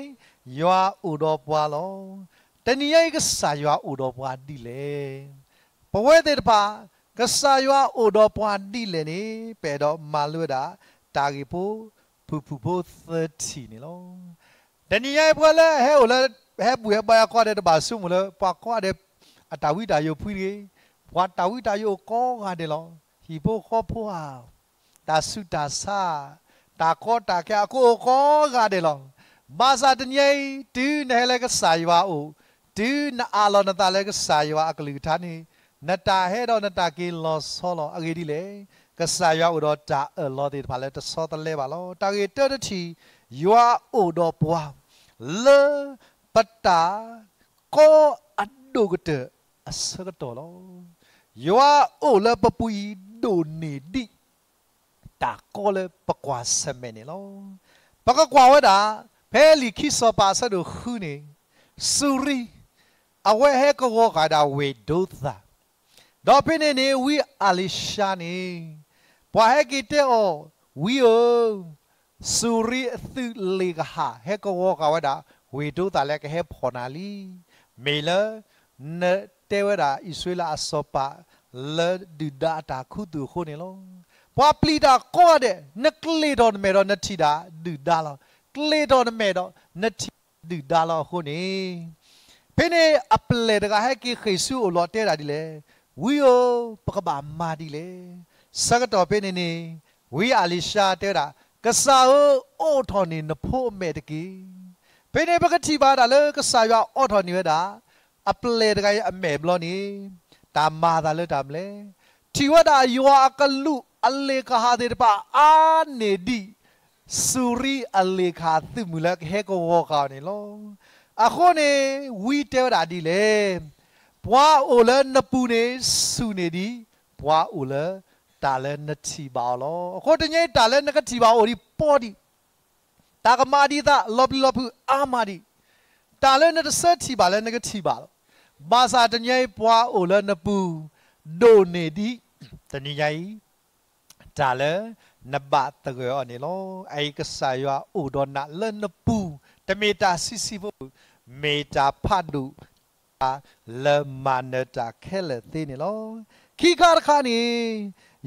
ယွၤအိၣ်ဒီးပှၤလီၤ. တနံၤညါအံၤ ကစၢ်ယွၤအိၣ်ဒီးပှၤဒ်လဲၣ်. ပဝဲသ့ၣ်တဖၣ် ကစၢ်ယွၤအိၣ်ဒီးပှၤဒ်လဲၣ်န့ၣ် ပအဲၣ်ဒိးမၤလိဝဲဒၣ် တၢ်ဂ့ၢ်ဖိ ဖုၣ်ဖုၣ်ဖိသၢထံၣ်န့ၣ်လီၤ. တနံၤညါအံၤ ပှၤလၢဟဲအိၣ်လၢ ဟဲဘူၣ်ဟဲဘါယွၤကိးဂၤဒဲး တဘၣ်ဆိကမိၣ်လၢ ပှၤကိးဂၤဒဲး အတၢ်ဝံတၢ်ယိာ်ဖှံတဂ့ၤ. ပှၤတၢ်ဝံတၢ်ယိာ်အိၣ်ကိးဂၤဒဲးလီၤ. ဟံၣ်ဖိဃီဖိဧါ, တၢ်ဆူးတၢ်ဆါ, တၢ်ကီတၢ်ခဲအကအိၣ်ကိးဂၤဒဲးလီၤ. ဘၣ်ဆၣ်တနံၤအံၤ တုၤနဟဲလၢကစၢ်ယွၤအအိၣ်, တုၤနအးလီၤနသးလၢကစၢ်ယွၤအကလုၢ်ကထါန့ၣ်, နတၢ်ဟဲဒီးနတၢ်က့ၤလီၤဆီလီၤ. အဂ့ၢ်ဒ်လဲၣ်, ကစၢ်ယွၤအိၣ်ဒီးတၢ်အၢၣ်လီၤသ့ၣ်တဖၣ်လၢတဆီတလဲဘၣ်လီၤ. တၢ်ဂ့ၢ်တၢတထံၣ်, ယွၤအိၣ်ဒီးပှၤ လၢပတၢ်ကီအဒိၣ်ကတၢၢ်အဆၢကတီၢ်လီၤ. ယွၤအိၣ်လၢပပူၤအံၤဒိၣ်န့ၢ်ဒံး တၢ်ကီလၢပကွၢ်ဆၢၣ်မဲာ်န့ၣ်လီၤ. ပကကွၢ်ဝဲဒၣ် ဖဲလံာ်ခံစီၤပၤအဆၢဒိၣ်ဃုန့ၣ်, စူၤရံ အဝဲဟဲကဝီၤဃာ်ဒၣ်ဝ့ၢ်ဒိသၤ, ဒီးဖဲန့ၣ်န့ၣ် ဝံအၤလံၤၡါန့ၣ်, ပှၤဟဲက့ၤတဲအီၤ, ဝံဧၢ, စူၤရံအသုးလ့ၣ်ကဟၣ်ဟဲကဝီၤဃာ်ဝဲဒၣ် ဝ့ၢ်ဒိသၤလၢကဟဲဖီၣ်နၤလံ. မ့ၢ်လၢ နတဲဝဲဒၣ်အံၣ်စရ့လးအစီၤပၤ လၢဒုၣ်ဒါအတၢ်ခူသူၣ်အဃိန့ၣ်လီၤ. ပှၤပျံၤတၢ်ကိးဂၤဒဲး နကျ့ၤထီၣ်နမဲာ်ဒီးနထံၣ်ဒၣ်ဒုၣ်ဒါလီၤ. ကျ့ၤထီၣ်နမဲာ်ဒီးနထံၣ်ဒၣ်ဒုၣ်ဒါလီၤအဃိန့ၣ်, ဖဲန့ၣ်အပျဲၢ်တဂၤဟဲက့ၤဃ့ၢ်ဆူအအိၣ်လီၤတဲဒၣ်ဒ်လဲၣ်, ဝံဧၢ, ပကဘၣ်မၤဒ်လဲၣ်. ဆၢကတီၢ်ဖဲန့ၣ်န့ၣ်, ဝံအၤလံၤၡါတဲဝဲဒၣ်, ကစၢ်ဧၢ, အိးထီၣ်န့ၢ်နဖိအမဲာ်တက့ၢ်. ဖဲန့ၣ်ပကထံၣ်ဘၣ်ဒၣ်လၢကစၢ်ယွၤအိးထီၣ်န့ၢ်ဝဲဒၣ် အပျဲၢ်တဂၤအံၤအမဲာ်ဘျီန့ၣ်, တၢ်မၤအသးလၢတၢ်မနုၤလဲၣ်. ထံၣ်ဝဲဒၣ်ယွၤအကလူးအလ့ၣ်ကဟၣ်သ့ၣ်တဖၣ်အါန့ၢ်ဒံး စူၤရံအလ့ၣ်ကဟၣ်သုးမုၢ်လၢကဟဲကဝီၤဃာ်အီၤန့ၣ်လီၤ. အဃိန့ၣ် ဝံတဲဝဲဒၣ်ဒ်လဲၣ်, ပှၤအိၣ်လၢနပူၤန့ၣ်ဆူၣ်န့ၢ်ဒံး ပှၤအိၣ်လၢတၢ်လၢနထံၣ်ဘၣ်အီၤလီၤ. အဃိတနံၤအံၤတၢ်လၢနကထံၣ်ဘၣ်အိၣ်ဒံးပီဒံး, တၢ်ကမၤဒံးသးလီၤပျံၤလီၤဖုးအါမးဒံး, တၢ်လၢနတဆၢထံၣ်ဘၣ်လၢနကထံၣ်ဘၣ်လီၤ. ဘၣ်ဆၣ်တနံၤအံၤပှၤအိၣ်လၢနပူၤ ဒိၣ်န့ၢ်ဒံး တနံၤညါအံၤ တၢ်လၢနဘၣ်သဂၢၢ်အီၤန့ၣ်လီၤ. အအံၤကစၢ်ယွၤအိၣ်ဒီးနၤလၢနပူၤ, တမ့ၢ်တၢ်ဆံးဆံးဖိ, မ့ၢ်တၢ်ဖးဒိၣ် လၢမၤနၢၤတၢ်ခဲလၢာ်သ့န့ၣ်လီၤ. ခံခါတခါန့ၣ်,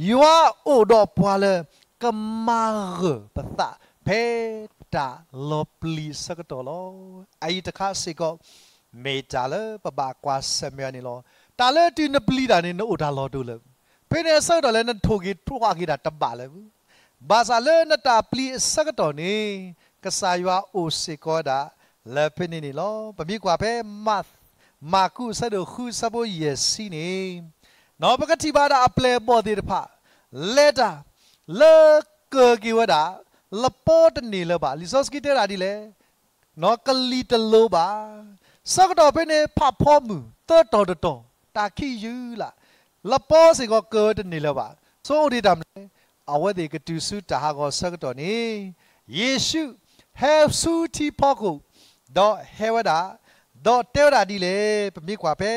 ယွၤအိၣ်ဒီးပှၤလၢကမၤဂၢၢ်ပသး ဖဲတၢ်လီၤပျံၤအဆၢကတီၢ်လီၤ. အအံၤတခါစ့ၢ်ကီး မ့ၢ်တၢ်လၢပဘၣ်ကွၢ်ဆၢၣ်မဲာ်အီၤန့ၣ်လီၤ. တၢ်လၢတုၤနပျံၤတၢ်န့ၣ် နအိၣ်တၢ်လီၢ်တအိၣ်လၢၤ, ဖဲန့ၣ်အဆၢကတီၢ်လၢနထိၣ်က့ၤထွးက့ၤတၢ်တဘၣ်လၢၤဘၣ်. ဘၣ်ဆၣ်လၢနတၢ်ပျံၤအဆၢကတီၢ်န့ၣ် ကစၢ်ယွၤအိၣ်စ့ၢ်ကီးဝဲဒၣ် လၢဖဲန့ၣ်န့ၣ်လီၤ. ပမ့ၢ်ကွၢ်ဖဲ မၢ်ကူးအဆၢဒိၣ်ဃုအဆၢဖိယဲၢ်ဆံန့ၣ်, ပကထံၣ်ဘၣ်ဒၣ်အပျဲၢ်အဘီၣ်သ့ၣ်တဖၣ် လဲၤတၢ် လၢကၢၤက့ၤဝဲဒၣ် လပီတန့ၢ်လၢၤဘၣ်. လံာ်စီဆှံတဲဒၣ်ဒ်လဲၣ်, ကလံၤတလိၤဘၣ်. ဆၢကတီၢ်ဖဲန့ၣ် ဖးဖီမုၢ် သၢတီၤတတီၤ တၢ်ခံးယုၢ်လၢ်, လပီစ့ၢ်ကီးကၢၤဝဲတန့ၢ်လၢၤဘၣ်. ဆိအိၣ်ဒံးတၢ်မနုၤလဲၣ်, အဝဲသ့ၣ်ကတုၤဆူတၢ်ဟးဂီၤဆၢကတီၢ်န့ၣ်, ယ့ၣ်ၡူးဟဲဆူထံဖီခိၣ်, ဒီးဟဲဝဲဒၣ်, ဒီးတဲဝဲဒၣ်ဒ်လဲၣ်. ပမ့ၢ်ကွၢ်ဖဲ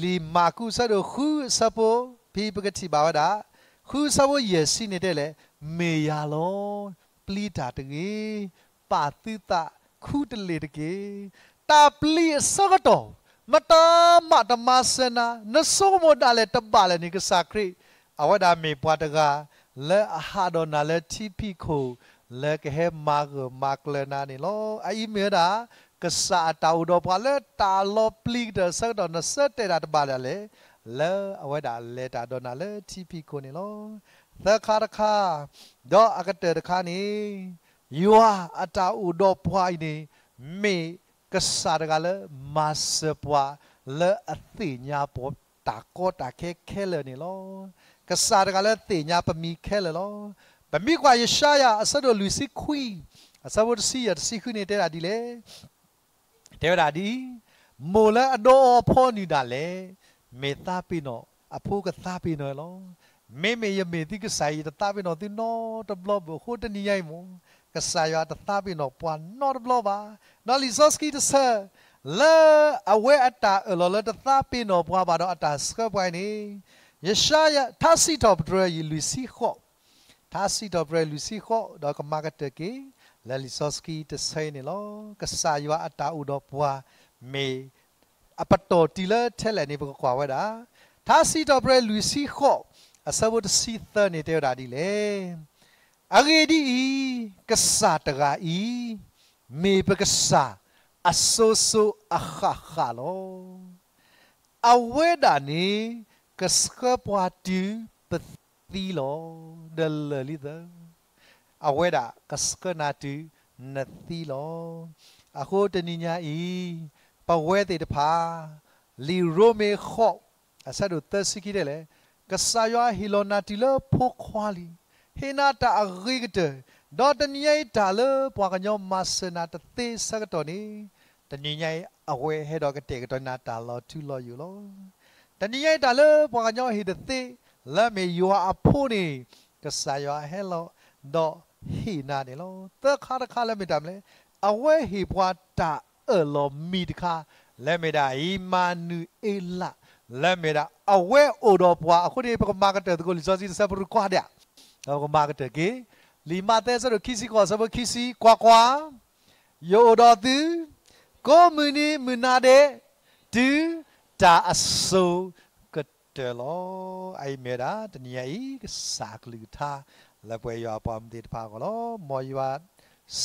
လံာ်မၢ်ကူးအဆၢဒိၣ်ဃုအဆၢဖိ, ဖဲပကထံၣ်ဘၣ်ဝဲဒၣ် ဃုအဆၢဖိယဲၢ်ဆံန့ၣ်တဲလဲၣ်, မ့ၢ်ယၤလီၤ, ပျံၤတၢ်တဂ့ၤ, ပာ်သုသးခူတလ့ၢ်တက့ၢ်. တၢ်ပျံၤအဆၢကတီၢ်, မတၤမးတမၤစၢၤနၤ, နဆိကမိၣ်ဒၣ်လဲာ်တဘၣ်လဲာ်န့ၣ် ကစၢ်ခရံာ် အဝဲဒၣ်မ့ၢ်ပှၤတဂၤ လၢအဟးဒီးနၤလၢထံဖံးခိၣ် လၢကဟဲမၤဂၢၢ်မၤကျၢၤနၤန့ၣ်လီၤ. အအံၤမ့ၢ်ဝဲဒၣ် ကစၢ်အတၢ်အိၣ်ဒီးပှၤလၢတၢ်လီၤပျံၤကတၢၢ်အဆၢကတီၢ် နဆၢတဲာ်တၢ်တဘၣ်ဒၣ်လဲာ်, လၢအဝဲဒၣ်လဲၤတၢ်ဒီးနၤလၢထံဖံးခိၣ်န့ၣ်လီၤ. သၢခါတခါ, ဒီးအကတၢၢ်တခါန့ၣ်, ယွၤအတၢ်အိၣ်ဒီးပှၤအံၤန့ၣ် မ့ၢ်ကစၢ်တဂၤလၢမၤစၢၤပှၤ လၢအသ့ၣ်ညါပှၤတၢ်ကီတၢ်ခဲခဲလၢာ်န့ၣ်လီၤ. ကစၢ်တဂၤလၢသ့ၣ်ညါပမံၤခဲလၢာ်လီၤ. ပမ့ၢ်ကွၢ်ယၡါယၤအဆၢဒိၣ်လွံၢ်ဆံခွံ, အဆၢဖိတဆံယဲၢ်တဆံဃုန့ၣ်တဲဒၣ်ဒ်လဲၣ်. တဲဝဲဒၣ်ဒ်အံၤ, မိၢ်လၢအဒိအီၤအဖီနုၤဒၣ်လဲာ်, မ့ၢ်သးပ့ၤနီၣ်အဖိကသးပ့ၤနီၣ်လီၤ. မ့မ့ၢ်ယမ့ၢ်သုကစၢ်အံၤ ယတသးပ့ၤနီၣ်သုနီတဘျီဘၣ်. အဃိတနံၤညါအံၤမ့ၢ် ကစၢ်ယွၤတသးပ့ၤနီၣ်ပှၤနီတဘျီဘၣ်. ဒီးလံာ်စီဆှံတဆၢ လၢအဝဲအတၢ်အၢၣ်လီၤလၢတသးပ့ၤနီၣ်ပှၤဘၣ်ဒီးအတၢ်ဆှၢပှၤအံၤန့ၣ်, ယၡါယၤ ထါစံးထီၣ်ပတြၢၤယံၤလွံၢ်ဆံဃိး, ထါစံးထီၣ်ပတြၢၤလွံၢ်ဆံဃိး ဒီးကမၤကတၢၢ်က့ၤ လၢလံာ်စီဆှံတဆၢအံၤန့ၣ်လီၤ. ကစၢ်ယွၤအတၢ်အိၣ်ဒီးပှၤ မ့ၢ်အပတီၢ်တုၤလၢထဲလဲၣ်န့ၣ် ပကကွၢ်ဝဲဒၣ် ထါစံးထီၣ်ပတြၢၤလွံၢ်ဆံဃိး အဆၢဖိတဆံသၢန့ၣ်တဲဝဲဒၣ်ဒ်လဲၣ်. အဂ့ၢ်ဒ်အံၤ, ကစၢ်တဂၤအံၤ မ့ၢ်ပကစၢ်အစိၤစိၤအဃၣ်ဃၣ်လီၤ. အဝဲဒၣ်န့ၣ် ကဆှၢပှၤတုၤပသံ သံလီၤ. ဒီးလၢာ်လံသၢ, အဝဲဒၣ်ကဆှၢနၤတုၤနသံလီၤ. အဃိတနံၤညါအံၤ, ပဝဲသ့ၣ်တဖၣ်, လံာ်ရိမ့ၤဃိး အဆၢဒိၣ်သၢဆံခံတဲလဲၣ်, ကစၢ်ယွၤဟ့ၣ်လီၤနၤတုၤလၢဖိခွါလံ, ဟ့ၣ်နၤတၢ်အဂ့ၤကတၢၢ်, ဒီးတနံၤညါအံၤတၢ်လၢပှၤကညီမၤစၢၤနၤတသ့ဆၢကတီၢ်န့ၣ်, တနံၤညါအံၤအဝဲဟဲဒီးကတဲာ်ကတီၤနၤတၢ်လီၤထူလီၤယိာ်လီၤ. တနံၤညါအံၤတၢ်လၢပှၤကညီဟ့ၣ်တသ့, လၢမ့ၢ်ယွၤအဖိန့ၣ်, ကစၢ်ယွၤဟဲလီၤ, ဒီးဟ့ၣ်နၤန့ၣ်လီၤ. သၢခါတခါလၢမ့ၢ်တၢ်မနုၤလဲၣ်, အဝဲဟ့ၣ်ပှၤတၢ်အၢၣ်လီၤမံၤတခါ, လၢမ့ၢ်ဒၣ်အံၤမၤနူၤအ့လး, လၢမ့ၢ်ဒၣ်အဝဲအိၣ်ဒီးပှၤအဃိန့ၣ် ပကမၤကတၢၢ်သကိးလံာ်စီဆှံတဆၢပရူၢ်ကွၢ်ဒၣ်, ဒီးပကမၤကတၢၢ်က့ၤ, လံာ်မးသဲအဆၢဒိၣ်ခံဆံဃိးအဆၢဖိခံဆံ, ကွၢ်ကွၢ် ယအိၣ်ဒီးသု, ကိးမုၢ်နံၤမုၢ်နၤဒဲး, တုၤတၢ်အစိၤကတၢၢ်လီၤ. အအံၤမ့ၢ်ဝဲဒၣ် တနံၤညါအံၤ ကစၢ်အကလုၢ်ကထါ လၢပဝဲယွၤအပှၤမုၢ်သ့ၣ်တဖၣ်အဂီၢ်လီၤ. မ်ယွၤ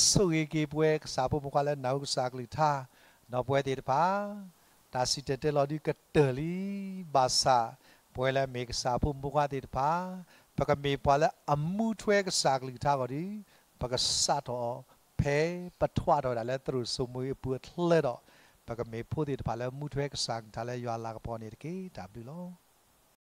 ဆိၣ်ဂ့ၤက့ၤပဝဲကစၢ်ဖိမုၣ်ဖိခွါလၢနၢ်ဟူကစၢ်အကလုၢ်ကထါ, ဒီးပဝဲသ့ၣ်တဖၣ် တၢ်စံၣ်တဲၤတဲလီၤဒုးကတၢၢ်လံ, ဘၣ်ဆၣ် ပဝဲလၢအမ့ၢ်ကစၢ်ဖိမုၣ်ဖိခွါသ့ၣ်တဖၣ်, ပကမ့ၢ်ပှၤလၢအမူထွဲကစၢ်အကလုၢ်ကထါအဂီၢ်ဒီး, ပကစးထီၣ်အီၤ ဖဲပထွါထီၣ်ဝဲဒၣ်လၢသရိာ်စိမိၤအပူၤအချၢဒီး, ပကမ့ၢ်ဖိသ့ၣ်တဖၣ်လၢမူထွဲကစၢ်အကလုၢ်ကထါလၢယွၤအလၤကပီၤန့ၣ်တက့ၢ်. တၢ်ဘျုးလီၤ.